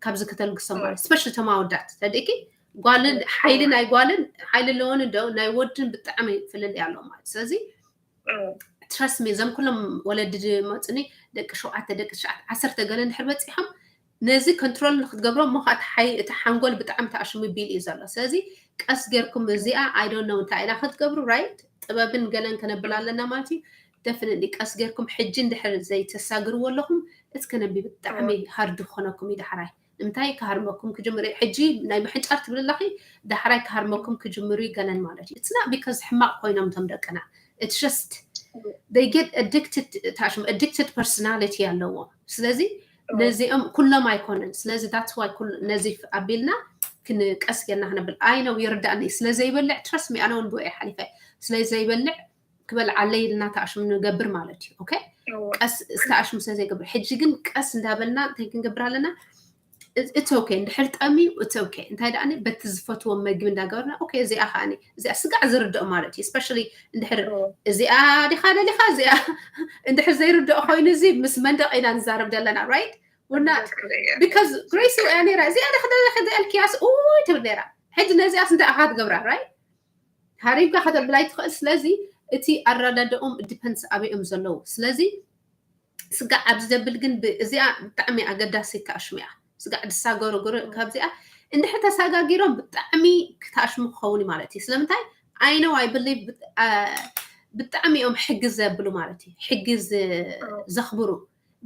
ካብዚ ከተልግሶም ማለት ስፔሻሊ እቶም ኣወዳት ተደቂ ጓልን ሓይሊ ናይ ጓልን ሓይሊ ኣለዎን እንዶ ናይ ወድን ብጣዕሚ ፍልልይ ኣለዎም ማለት ስለዚ trust me እዞም ኩሎም ወለዲ ዝመፁኒ ደቂ ሸውዓተ ደቂ ትሽዓተ ዓሰርተ ገለ እንድሕር በፂሖም ነዚ control ንክትገብሮ እሞ ከዓ እቲ ሓንጎል ብጣዕሚ ተኣሽሙ ቢል እዩ ዘሎ ስለዚ ቀስ ጌርኩም እዚኣ I don't know እንታይ ኢና ክትገብሩ right ጥበብን ገለን ከነብል ኣለና ማለት እዩ definitely ቀስ ጌርኩም ሕጂ እንድሕር ዘይተሳግርዎ ኣለኹም it's gonna be ብጣዕሚ hard ክኾነኩም እዩ ዳሕራይ ንምንታይ ክሃርመኩም ክጅምር እዩ ሕጂ ናይ ምሕንጫር ትብል ኣለኺ ዳሕራይ ክሃርመኩም ክጅምሩ እዩ ገለን ማለት እዩ it's not because ሕማቕ ኮይኖም እቶም ደቅና it's just they get addicted ታሽሙ addicted personality ኣለዎም ስለዚ ነዚኦም ኩሎም ኣይኮነን ስለዚ that's why ነዚ ኣቢልና ክንቀስ ጌርና ክነብል I know ይርዳእኒ ስለ ዘይበልዕ trust me ኣነ እውን ብኡ እየ ሓሊፈ ስለ ዘይበልዕ ክበልዓለይ ኢልና ተኣሽሙ ንገብር ማለት እዩ okay ቀስ ዝተኣሽሙ ስለ ዘይገብር ሕጂ ግን ቀስ እንዳበልና እንታይ ክንገብር ኣለና it's okay እንድሕር ጠምዩ it's okay እንታይ ደኣ በቲ ዝፈትዎም መግቢ እንዳገበርና okay እዚኣ ከዓ እዚኣ ስጋዕ ዝርድኦ ማለት እዩ especially እንድሕር እዚኣ ዲኻ ደሊኻ እዚኣ እንድሕር ዘይርድኦ ኮይኑ እዚ ምስ መንደቕ ኢና ንዛረብ ዘለና right ውና because Grace እያ ነራ እዚኣ ዲኻ ደሊኻ እዚኣ ልክያስ ኡይ ትብል ነራ ሕጂ ነዚኣስ እንታይ ኣኻ ትገብራ right ሃሪምካ ከተብላ ኣይትኽእል ስለዚ እቲ ኣረዳድኦም depends ኣበይ እዮም ዘለዉ ስለዚ ስጋዕ ኣብዚ ዘብል ግን እዚኣ ብጣዕሚ ኣገዳሲት ተኣሽሙ እያ ስጋዕ ድሳገሩ ግር ካብዚኣ እንድሕር ተሳጋጊሮም ብጣዕሚ ክተኣሽሙ ክኸውን እዩ ማለት እዩ ስለምንታይ I know I believe ብጣዕሚ እዮም ሕጊ ዘብሉ ማለት እዩ ሕጊ ዘኽብሩ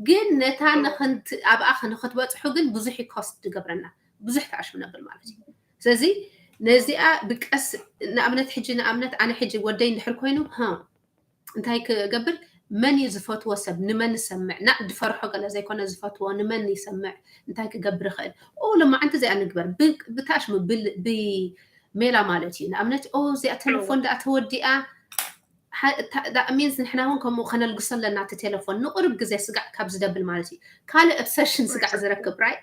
ግን ነታ ንክንት ኣብኣ ንክትበፅሑ ግን ብዙሕ ኮስት ዝገብረና ብዙሕ ተኣሽሙ ነብል ማለት እዩ ስለዚ ነዚኣ ብቀስ ንኣብነት ሕጂ ንኣብነት ኣነ ሕጂ ወደይ እንድሕር ኮይኑ እንታይ ክገብር መን እዩ ዝፈትዎ ሰብ ንመን ይሰምዕ ና ድፈርሖ ገለ ዘይኮነ ዝፈትዎ ንመን ይሰምዕ እንታይ ክገብር ይኽእል ኦ ለማዓንቲ እዚኣ ንግበር ብታሽሙ ብሜላ ማለት እዩ ንኣብነት ኦ እዚኣ ቴሌፎን ደኣ ተወዲኣ ሚንስ ንሕና እውን ከምኡ ከነልግሶ ኣለና እቲ ቴሌፎን ንቁርብ ግዜ ስጋዕ ካብ ዝደብል ማለት እዩ ካልእ ኦብሰሽን ስጋዕ ዝረክብ ራይ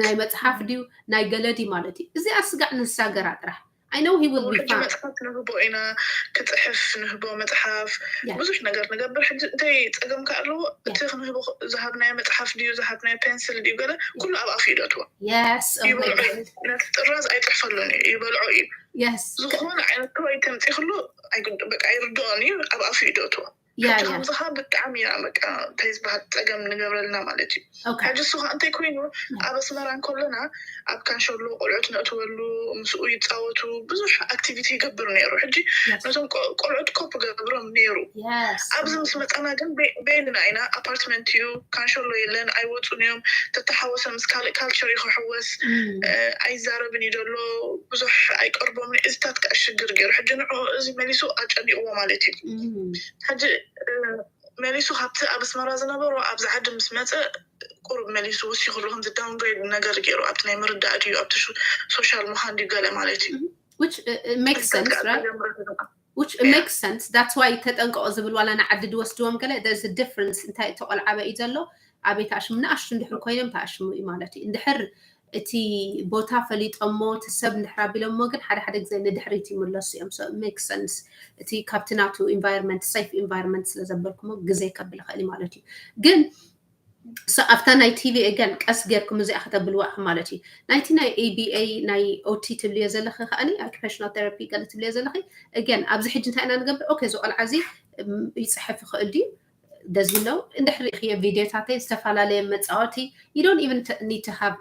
ናይ መፅሓፍ ድዩ ናይ ገለ ድዩ ማለት እዩ እዚኣ ስጋዕ ንሳገራ ጥራሕ I know he will be fine. መፅሓፍ ንህቦ ኢና ክፅሕፍ ንህቦ መፅሓፍ ብዙሕ ነገር ንገብር ሕጂ እንታይ ፀገም ከ ኣለዎ እቲ ክንህቦ ዝሃብናዮ መፅሓፍ ድዩ ዝሃብናዮ ፔንስል ድዩ ገለ ኩሉ ኣብ ኣፍ ይደትዎ yes oh my ይበልዖ god እዩ ነቲ ጥራዝ ኣይፅሕፈሉን እዩ ይበልዖ እዩ yes ዝኾነ ዓይነት ክባይ ተምፂ ክሉ በቃ ኣይርድኦን እዩ ኣብ ኣፍ ይደትዎ yeah ከምዚ yeah ከምዚ ከዓ ብጣዕሚ ኢና በቃ እንታይ ዝበሃል ፀገም ንገብረልና ማለት እዩ okay ሕጂ እሱ ከዓ እንታይ ኮይኑ ኣብ ኣስመራ እንከሎና ኣብ ካንሸሎ ቆልዑት ነእትወሉ ምስኡ ይፃወቱ ብዙሕ ኣክቲቪቲ ይገብር ነይሩ ሕጂ yes ነቶም ቆ- ቆልዑት ኮፕ ገብሮም ነይሩ yes ኣብዚ ምስ መፃና ግን ቤ- ቤልና ኢና ኣፓርትመንት እዩ ካንሸሎ የለን ኣይወፁን እዮም ተተሓወሰ ምስ ካልእ ካልቸር እዩ ክሕወስ Mm, እ፣ ኣይዛረብን እዩ ዘሎ ብዙሕ ኣይቀርቦምን እዚታት ከዓ ሽግር ገይሩ ሕጂ ንዕኡ እዚ መሊሱ ኣጨኒቕዎ ማለት እዩ mm. ሕጂ እ፣ መሊሱ ካብቲ ኣብ ኣስመራ ዝነበሮ ኣብዚ ዓዲ ምስ መፀ ቁሩብ መሊሱ ወሲኽሉ ከምዚ ዳውንግሬድ ነገር ገይሩ ኣብቲ ናይ ምርዳእ ድዩ ኣብቲ ሶሻል ምዃን ድዩ ገለ ማለት እዩ Which uh, it makes sense, right? Which it Yeah. Makes sense. That's why ተጠንቀቑ ዝብል ዋላ ንዓዲ ድወስድዎም ገለ there's a difference እንታይ ተቆልዓበ እዩ ዘሎ ኣበይ ተኣሽሙ ንኣሽቱ እንድሕር ኮይኖም ተኣሽሙ እዩ ማለት እዩ እንድሕር እቲ ቦታ ፈሊጦሞ እቲ ሰብ እንድሕር ኣቢሎሞ ግን ሓደ ሓደ ግዜ ንድሕሪት ይምለሱ እዮም so it makes sense እቲ ካብቲ ናቱ environment safe environment ስለ ዘበልኩሞ ግዜ ከብል ይኽእል እዩ ማለት እዩ ግን so ኣብታ ናይ ቲቪ again ቀስ ጌርኩም እዚኣ ከተብልዋ ኢኹም ማለት እዩ ናይቲ ናይ ABA ናይ OT ትብልዮ ዘለኺ ከዓኒ occupational therapy ገለ ትብልዮ ዘለኺ again ኣብዚ ሕጂ እንታይ ኢና ንገብር okay እዚ ቆልዓ እዚ እም፣ ይፅሕፍ ይኽእል ድዩ does he know እንድሕር ሪእኽዮ ቪድዮታተይ ዝተፈላለየ መፃወቲ you don't even need to have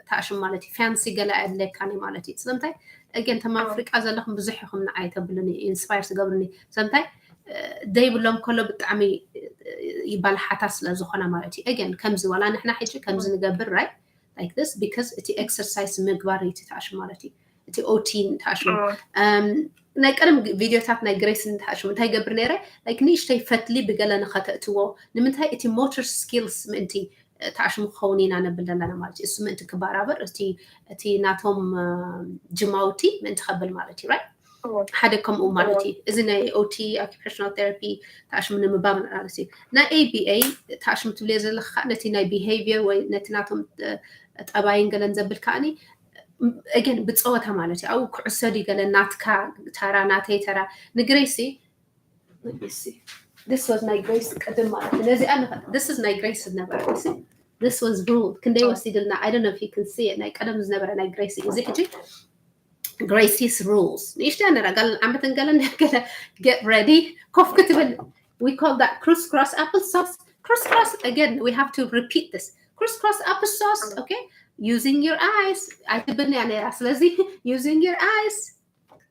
ተኣሽም ማለት እዩ fancy ገለ ኣየድለካን እዩ ማለት እዩ ስለምንታይ again ተም ኣፍሪቃ ዘለኹም ብዙሕ ኢኹም ንዓይ ተብሉኒ inspire ትገብሩኒ ስለምንታይ ዘይብሎም ከሎ ብጣዕሚ ይባልሓታ ስለ ዝኾና ማለት እዩ again ከምዚ ዋላ ንሕና ሕጂ ከምዚ ንገብር right like this because እቲ exercise ምግባር እዩ እቲ ተኣሽም ማለት እዩ እቲ OT ተኣሽም ናይ ቀደም ቪድዮታት ናይ ግሬስ ተኣሽም እንታይ ገብር ነይረ like ንእሽተይ ፈትሊ ብገለ ንኸተእትዎ ንምንታይ እቲ motor skills ምእንቲ ተኣሽሙ ክኸውን ኢና ነብል ዘለና ማለት እዩ እሱ ምእንቲ ክባራበር እቲ እቲ ናቶም ጅማውቲ ምእንቲ ከብል ማለት እዩ right ሓደ ከምኡ ማለት እዩ እዚ ናይ OT occupational therapy ተኣሽሙ ንምባብ ማለት እዩ ናይ ABA ተኣሽሙ ትብልዮ ዘለካ ነቲ ናይ behavior ወይ ነቲ ናቶም ጠባይን ገለን ዘብል ከዓኒ again ብፀወታ ማለት እዩ ኣብኡ ክዕሰዱ ገለ ናትካ ተራ ናተይ ተራ ንግሬሲ this was ናይ ግሬስ ቅድም ማለት እዩ ነዚኣ this is ናይ ግሬስ ዝነበረ This was ruled. ክንደይ ወሲድልና? I don't know if you can see it. ናይ ቀደም ዝነበረ ናይ ግሬሲ እዩ። እዚ ሕጂ ግሬሲስ ሩልስ ንእሽተይ ነራ ጋል ዓመትን ገለን ገለ get ready ኮፍ ክትብል we call that crisscross applesauce. Crisscross, again, we have to repeat this. Crisscross applesauce, okay? Using your eyes. ኣይትብልንያ ነራ። ስለዚ using your eyes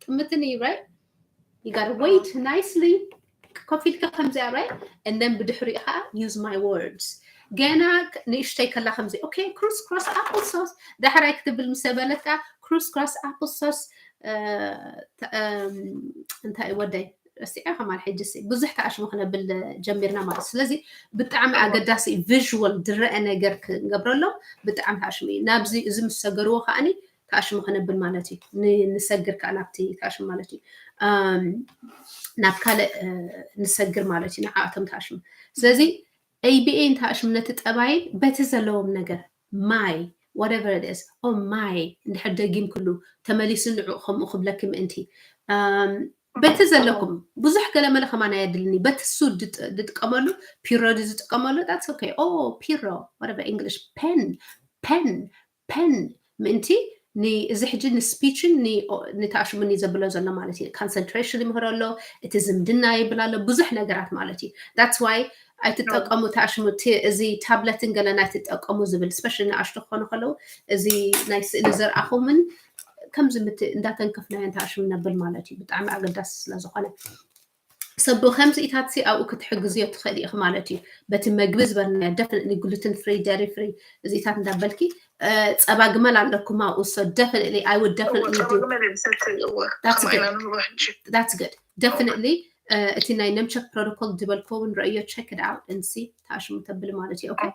ጥምትን እዩ፣ right? You gotta wait nicely. ኮፍ ኢልካ ከምዚኣ፣ right? And then ብድሕሪኡ ከዓ use my words። ገና ንእሽተይ ከላ ከምዚ okay, crisscross applesauce። ዳሕራይ ክትብል ምስ በለት ከዓ crisscross applesauce። እንታይ ወደይ ረሲዐ ከማን ሕጂ ብዙሕ ተኣሽሙ ክነብል ጀሚርና ማለት። ስለዚ ብጣዕሚ ኣገዳሲ ቪዥዋል ዝረአ ነገር ክንገብረሎም ብጣዕሚ ተኣሽሙ እዩ። ናብዚ እዚ ምስ ሰገርዎ ከዓኒ ተኣሽሙ ክነብል ማለት እዩ። ንሰግር ከዓ ናብቲ ተኣሽሙ ማለት እዩ። ናብ ካልእ ንሰግር ማለት እዩ። ንዓኣቶም ተኣሽሙ። ስለዚ A B A ተኣሽሙ ነቲ ጠባይን በቲ ዘለዎም ነገር ማይ whatever it is oh my እንድሕር ደጊም ክሉ ተመሊሱ ንዑ ከምኡ ክብለኪ ምእንቲ በቲ ዘለኩም ብዙሕ ገለመለ ከማን ኣየድልኒ በቲ ሱ ዝጥቀመሉ ፒሮ ዝጥቀመሉ that's okay oh ፒሮ whatever English pen pen pen ምእንቲ እዚ ሕጂ ንስፒችን ንተኣሽሙኒ ዘብሎ ዘሎ ማለት እዩ። Concentration ይምህሮ ኣሎ፣ እቲ ዝምድና ይብል ኣሎ፣ ብዙሕ ነገራት ማለት እዩ። That's why ኣይትጠቀሙ ተኣሽሙ፣ እዚ ታብለትን ገለን ኣይትጠቀሙ ዝብል especially ንኣሽቱ ክኾኑ ከለዉ እዚ ናይ ስእሊ ዘርኣኹምን ከምዚ እንዳተንከፍናዮ ተኣሽሙ ነብል ማለት እዩ። ብጣዕሚ ኣገዳሲ ስለዝኾነ ሰብ ከምዚኢታት ሲ ኣብኡ ክትሕግዝዮ ትኽእል ኢኺ ማለት እዩ። በቲ መግቢ ዝበልናዮ definitely gluten free dairy free እዚኢታት እንዳበልኪ ጸባ ግመል ኣለኩም ኣብኡ so definitely I would definitely do that's good definitely እቲ ናይ ነምቸክ ፕሮቶኮል ዝበልክዎ እውን ረእዮ check it out and see ተኣሽሙ ተብል ማለት እዩ። Okay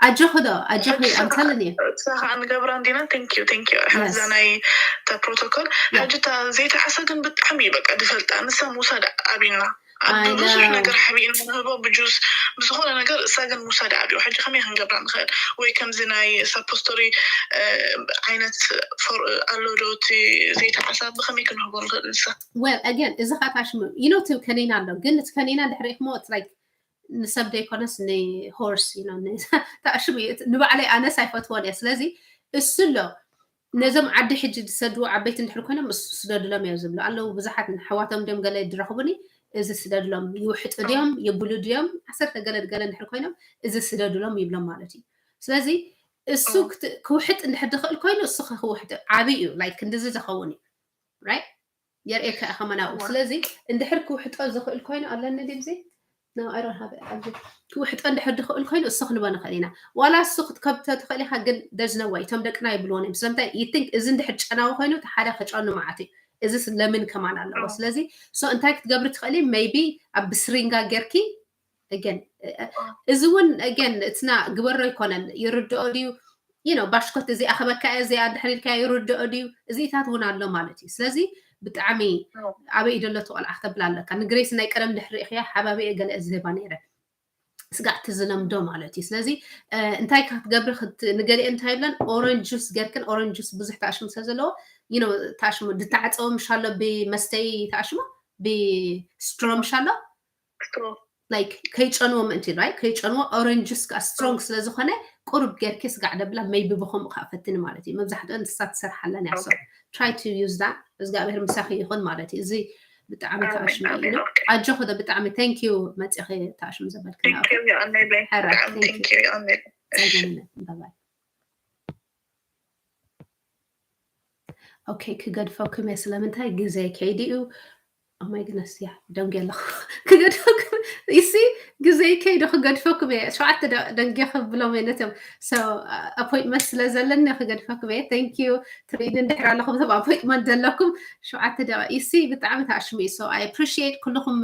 ኣጆኺ ዶ ኣጆኺ I'm telling you ንሳ ከዓ ንገብራ እንዲና thank you thank you እዛ ናይ ፕሮቶኮል ሕጂ ዘይተዓሰ ግን ብጣዕሚ እዩ በቃ ዝፈልጣ ንሳ ምውሳድ ኣብዩና ብዙሕ ነገር ሓቢእና ንህቦ ብጁስ ብዝኾነ ነገር እሳ ግን ምውሳድ ኣብዩ ሕጂ ከመይ ክንገብራ ንኽእል ወይ ከምዚ ናይ suppository ዓይነት ኣሎ ዶ እቲ ዘይተዓሳ ብኸመይ ክንህቦ ንኽእል ንሳ well again እዚ ከዓ ታሽሙ you know እቲ ከኒና ኣሎ ግን እቲ ከኒና እንድሕር ኢኽሞ like ንሰብ ዘይኮነስ ን horse ተኣሽሙ እዩ ንባዕለይ ኣነስ ኣይፈትዎን እየ ስለዚ እሱ ኣሎ ነዞም ዓዲ ሕጂ ዝሰድዎ ዓበይቲ እንድሕር ኮይኖም እሱ ስደድሎም እዮም ዝብሉ ኣለዉ ብዙሓት ኣሕዋቶም ድዮም ገለ ድረኽቡኒ እዚ ስደድሎም ይውሕጡ ድዮም ይብሉ ድዮም ዓሰርተ ገለ ገለ እንድሕር ኮይኖም እዚ ስደድሎም ይብሎም ማለት እዩ ስለዚ እሱ ክውሕጥ እንድሕር ዝኽእል ኮይኑ እሱ ክውሕጥ ዓብይ እዩ like ክንድዚ ዝኸውን እዩ right የርእየካ ኢኻ መናብኡ ስለዚ እንድሕር ክውሕጦ ዝኽእል ኮይኑ ኣለኒ ድብዚ ክውሕጦ እንድሕር ዝኽእል ኮይኑ እሱ ክንቦ ንኽእል ኢና ዋላ እሱ ክትከብቶ ትኽእል ኢኻ ግን there's no way እቶም ደቅና ይብልዎን እዮም ስለምንታይ you think እዚ እንድሕር ጨናዊ ኮይኑ እቲ ሓደ ከጨኑ መዓት እዩ እዚ ለምን ከማን ኣለዎ ስለዚ so እንታይ ክትገብሪ ትኽእሊ maybe ኣብ ብስሪንጋ ጌርኪ again እዚ እውን again እትና ግበሮ ኣይኮነን ይርድኦ ድዩ you know ባሽኮት እዚኣ ክበካ እያ እዚኣ እንድሕር ኢልካ ይርድኦ ድዩ እዚኢታት እውን ኣሎ ማለት እዩ ስለዚ ብጣዕሚ ኣበይ እዩ ደሎ እቲ ቆልዓ ክተብል ኣለካ ንግሬስ ናይ ቀደም ድሕሪ ኢኽያ ሓባቢ እየ ገለ እየ ዝህባ ነይረ ስጋዕ ትዝለምዶ ማለት እዩ ስለዚ እንታይ ክትገብሪ ንገሊኦ እንታይ ይብለን orange juice ገርክን orange juice ብዙሕ ተኣሽሙ ስለ ዘለዎ you know ተኣሽሙ ዝተዓፀወ ምሻሎ ብመስተይ ተኣሽሙ ብስትሮ ምሻሎ like ከይጨንዎ ምእንቲ right ከይጨንዎ orange juice ከዓ strong ስለ ዝኾነ ቁሩብ ጌርኪ ስጋዕ ደብላ maybe ብኸምኡ ከዓ ፈትኒ ማለት እዩ መብዛሕትኡ ንሳት ትሰርሓለን እያ so try to use that እግዚኣብሔር ምሳኺ ይኹን ማለት እዩ እዚ ብጣዕሚ ተኣሽሙ እዩ ኣጆኺ ዶ ብጣዕሚ thank you መፂኺ ተኣሽሙ ዘበልክና okay ክገድፈኩም እየ ስለምንታይ ግዜ ከይዲ እዩ my goodness yeah ደንጊ ኣለኹ ክገድፈኩም you see ግዜ ከይዲ ክገድፈኩም እየ ሸውዓተ ደንጊ ክብሎም እየ ነቶም so appointment ስለ ዘለኒ ክገድፈኩም እየ thank you ትርእኒ እንድሕር ኣለኹም ሰብ appointment ዘለኩም ሸውዓተ ደቂ you see ብጣዕሚ ተኣሽሙ እዩ so I appreciate ኩልኹም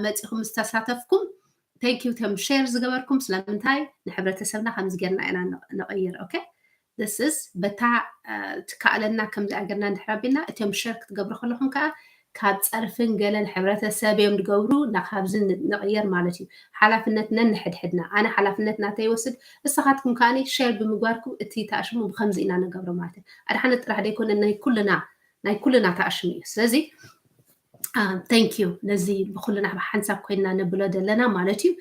መፂኹም ዝተሳተፍኩም thank you ቶም share ዝገበርኩም ስለምንታይ ንሕብረተሰብና ከምዚ ጌርና ኢና ንቕይር okay this is በታ ትከኣለና ከምዚ ኣገርና እንድሕር ኣቢልና እቶም share ክትገብሩ ከለኹም ከዓ ካብ ፀርፍን ገለን ሕብረተሰብ እዮም ዝገብሩ ናካብዚ ንቕየር ማለት እዩ ሓላፍነትና ንሕድሕድና ኣነ ሓላፍነት ናተይ ይወስድ እስኻትኩም ከዓ share ብምግባርኩም እቲ ተኣሽሙ ብከምዚ ኢና ንገብሮ ማለት እዩ ኣድሓነት ጥራሕ ዘይኮነ ናይ ኩልና ናይ ኩልና ተኣሽሙ እዩ ስለዚ thank you ነዚ ብኩልና ብሓንሳብ ኮይና ነብሎ ዘለና ማለት እዩ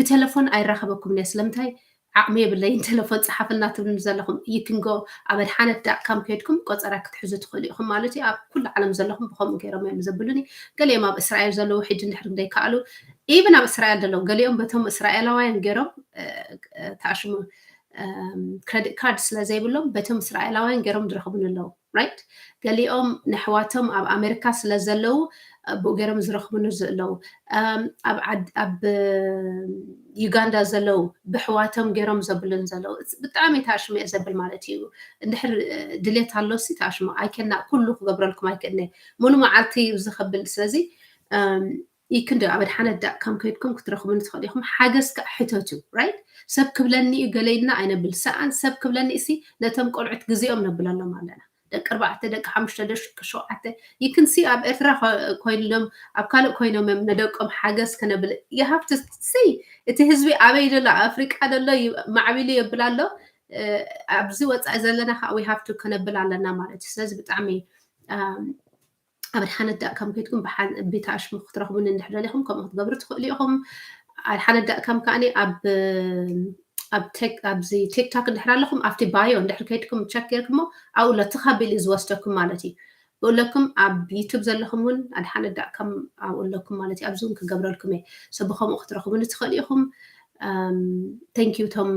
ብቴሌፎን ኣይራኸበኩም እየ ስለምንታይ ዓቕሚ የብለይን፣ ቴሌፎን ጸሓፍልና ትብሉኒ ዘለኹም፣ you can go ኣብ ኣድሓነት ዳት ካም ከይድኩም ቆጸራ ክትሕዙ ትኽእሉ ኢኹም ማለት እዩ። ኣብ ኩሉ ዓለም ዘለኹም ብኸምኡ ገይሮም እዮም ዘብሉኒ። ገሊኦም ኣብ እስራኤል ዘለዉ ሕጂ እንድሕር ዘይከኣሉ፣ even ኣብ እስራኤል ዘለዉ ገሊኦም በቶም እስራኤላውያን ገይሮም፣ እ፣ እ፣ ተኣሽሙ፣ እም፣ ክረዲት ካርድ ስለ ዘይብሎም በቶም እስራኤላውያን ገይሮም ዝረኽቡኒ ኣለዉ። ራይት? ገሊኦም ንኣሕዋቶም ኣብ ኣሜሪካ ስለ ዘለዉ፣ እ፣ ብኡ ገይሮም ዝረኽቡኒ ዘለዉ። እም፣ ኣብ ዓድ-፣ ኣብ፣ እ፣ ዩጋንዳ ዘለዉ ብኣሕዋቶም ገይሮም ዘብሉን ዘለዉ። እስ-፣ ብጣዕሚ ተኣሽሙ እየ ዘብል ማለት እዩ። እንድሕር፣ እ፣ ድሌት ኣሎሲ ተኣሽሙ። ኣይከና ኩሉ ክገብረልኩም ኣይክእልነ። ሙሉ መዓልቲ እዩ ዝኸብል። ስለዚ፣ እም፣ you can do ኣብ ኣድሓነት ዳት ካም ከይድኩም ክትረኽቡኒ ትኽእሉ ኢኹም። ሓገዝ ከኣ ሕተቱ፣ ራይት? ሰብ ክብለኒ እዩ ገለ ኢልና ኣይነብል። ሰኣን ሰብ ክብለኒ እሲ ነቶም ቆልዑት ግዜኦም ነብለሎም ኣለና። ደቂ ኣርባዕተ፣ ደቂ ሓሙሽተ፣ ደቂ ሸውዓተ፣ you can see ኣብ ኤርትራ ኮ-፣ ኮይኖም፣ ኣብ ካልእ ኮይኖም እዮም ነደቆም ሓገዝ ከነብል። You have to see እቲ ህዝቢ ኣበይ ደሎ፣ ኣፍሪቃ ደሎ ዩ-፣ ማዕቢሉ የብል ኣሎ። እ፣ ኣብዚ ወጻኢ ዘለና ከኣ we have to ከነብል ኣለና ማለት እዩ። ስለዚ ብጣዕሚ፣ እም፣ ኣብ ኣድሓነት ዳት ካም ከይድኩም ብሓ-፣ ብተኣሽሙ ክትረኽቡኒ እንድሕር ደሊኹም ከምኡ ክትገብሩ ትኽእሉ ኢኹም። ኣድሓነት ዳት ካም ከኣኒ ኣብ፣ ኣብ ቴክ-፣ ኣብዚ ቲክቶክ እንድሕር ኣለኹም ኣብቲ ባዮ እንድሕር ከይድኩም ቸክ ጌርኩሞ ኣብኡ ኣሎ፣ ተኻቢሉ እዩ ዝወስደኩም ማለት እዩ። ብኡለኩም ኣብ ዩቱብ ዘለኹም እውን ኣድሓነት ዳት ካም ኣብኡ ኣለኩም ማለት እዩ። ኣብዚ እውን ክገብረልኩም እየ። So ብኸምኡ ክትረኽቡኒ ትኽእሉ ኢኹም። እም፣ thank you ቶም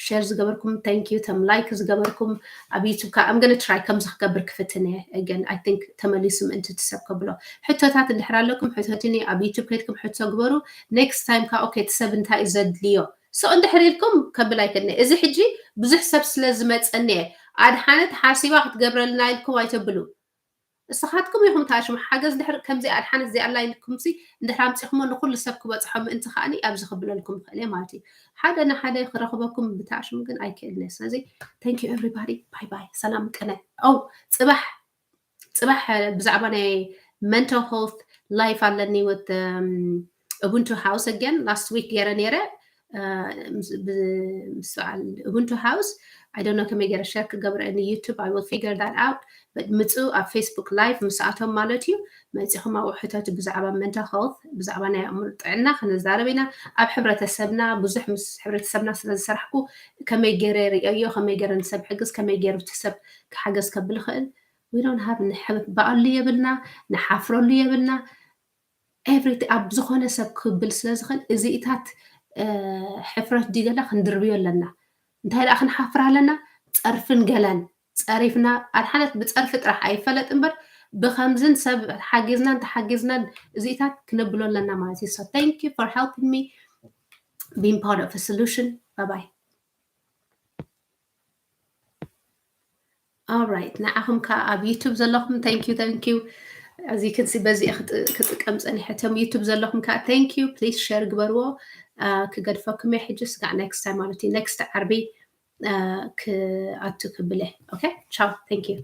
ሼር ዝገበርኩም፣ thank you ቶም ላይክ ዝገበርኩም። ኣብ ዩቱብ ከኣ I'm gonna try ከምዚ ክገብር ክፍትን እየ። Again, I think ተመሊሱ ምእንቲ እቲ ሰብ ከብሎ። ሕቶታት እንድሕር ኣለኩም ሕተቱኒ፣ ኣብ ዩቱብ ከይድኩም ሕቶ ግበሩ። ኔክስት ታይም ከኣ ኦኬ እቲ ሰብ እንታይ እዩ ዘድልዮ? So እንድሕር ኢልኩም ከብል ኣይክእልን እየ። እዚ ሕጂ ብዙሕ ሰብ ስለ ዝመጸኒ እየ። ኣድሓነት ሓሲባ ክትገብረልና ኢልኩም ኣይተብሉ። እስኻትኩም ኢኹም ተኣሽሙ። ሓገዝ ድሕር ከምዚ ኣድሓነት እዚኣ ኣላ ኢልኩምሲ እንድሕር ኣምጺኹሞ ንኹሉ ሰብ ክበጽሖ ምእንቲ ከኣኒ ኣብዚ ክብለልኩም ይኽእል እየ ማለት እዩ። ሓደ ንሓደ ክረኽበኩም ብተኣሽሙ ግን ኣይክእልን እየ። ስለዚ thank you everybody። ባይ ባይ። ሰላም ቅነ። ኦ፣ ጽባሕ፣ ጽባሕ ብዛዕባ ናይ mental health live ኣለኒ with፣ እም፣ Ubuntu House again። Last week ገይረ ነይረ፣ እ፣ ምስ፣ ብ-፣ ምስ በዓል Ubuntu House። I don't know ከመይ ገይረ ሸር ክገብረ in YouTube። I will figure that out። But ምጹ ኣብ ፌስቡክ ላይቭ ምስኣቶም ማለት እዩ። መጺኹም ኣብኡ ሕተቱ ብዛዕባ mental health፣ ብዛዕባ ናይ ኣእምሮ ጥዕና ክንዛረብ ኢና። ኣብ ሕብረተሰብና ብዙሕ ምስ ሕብረተሰብና ስለ ዝሰራሕኩ ከመይ ገይረ ርእየዮ፣ ከመይ ገይረ ንሰብ ሕግዝ፣ ከመይ ገይሩ እቲ ሰብ ክሓገዝ ከብል ይኽእል። We don't have ንሕብ-፣ በኣሉ የብልና፣ ንሓፍረሉ የብልና። Everything ኣብ ዝኾነ ሰብ ክብል ስለ ዝኽእል እዚኢታት፣ እ፣ ሕፍረት ድዩ ገለ ክንድርብዮ ኣለና። እንታይ ደኣ ክንሓፍር ኣለና? ጸርፍን ገለን ጸሪፍና፣ ኣድሓነት ብጸርፊ ጥራሕ ኣይፈለጥ እምበር ብኸምዝን ሰብ ሓጊዝናን ተሓጊዝናን እዚኢታት ክነብሎ ኣለና ማለት እዩ። So thank you for helping me being part of a solution. Bye bye. Alright፣ ንዓኹም ከኣ ኣብ ዩቱብ ዘለኹም thank you፣ thank you። እዚ ክንሲ በዚ ክጥ-፣ ክጥቀም ጸኒሐ። እቶም ዩቱብ ዘለኹም ከኣ thank you፣ please ሸር ግበርዎ። አ፣ ክገድፈኩም እየ ሕጂ ስጋዕ ኔክስት ታይም ማለት እዩ። ኔክስት ዓርቢ፣ አ፣ ክኣቱ ክብል እየ። ኦኬ፣ ቻው፣ thank you።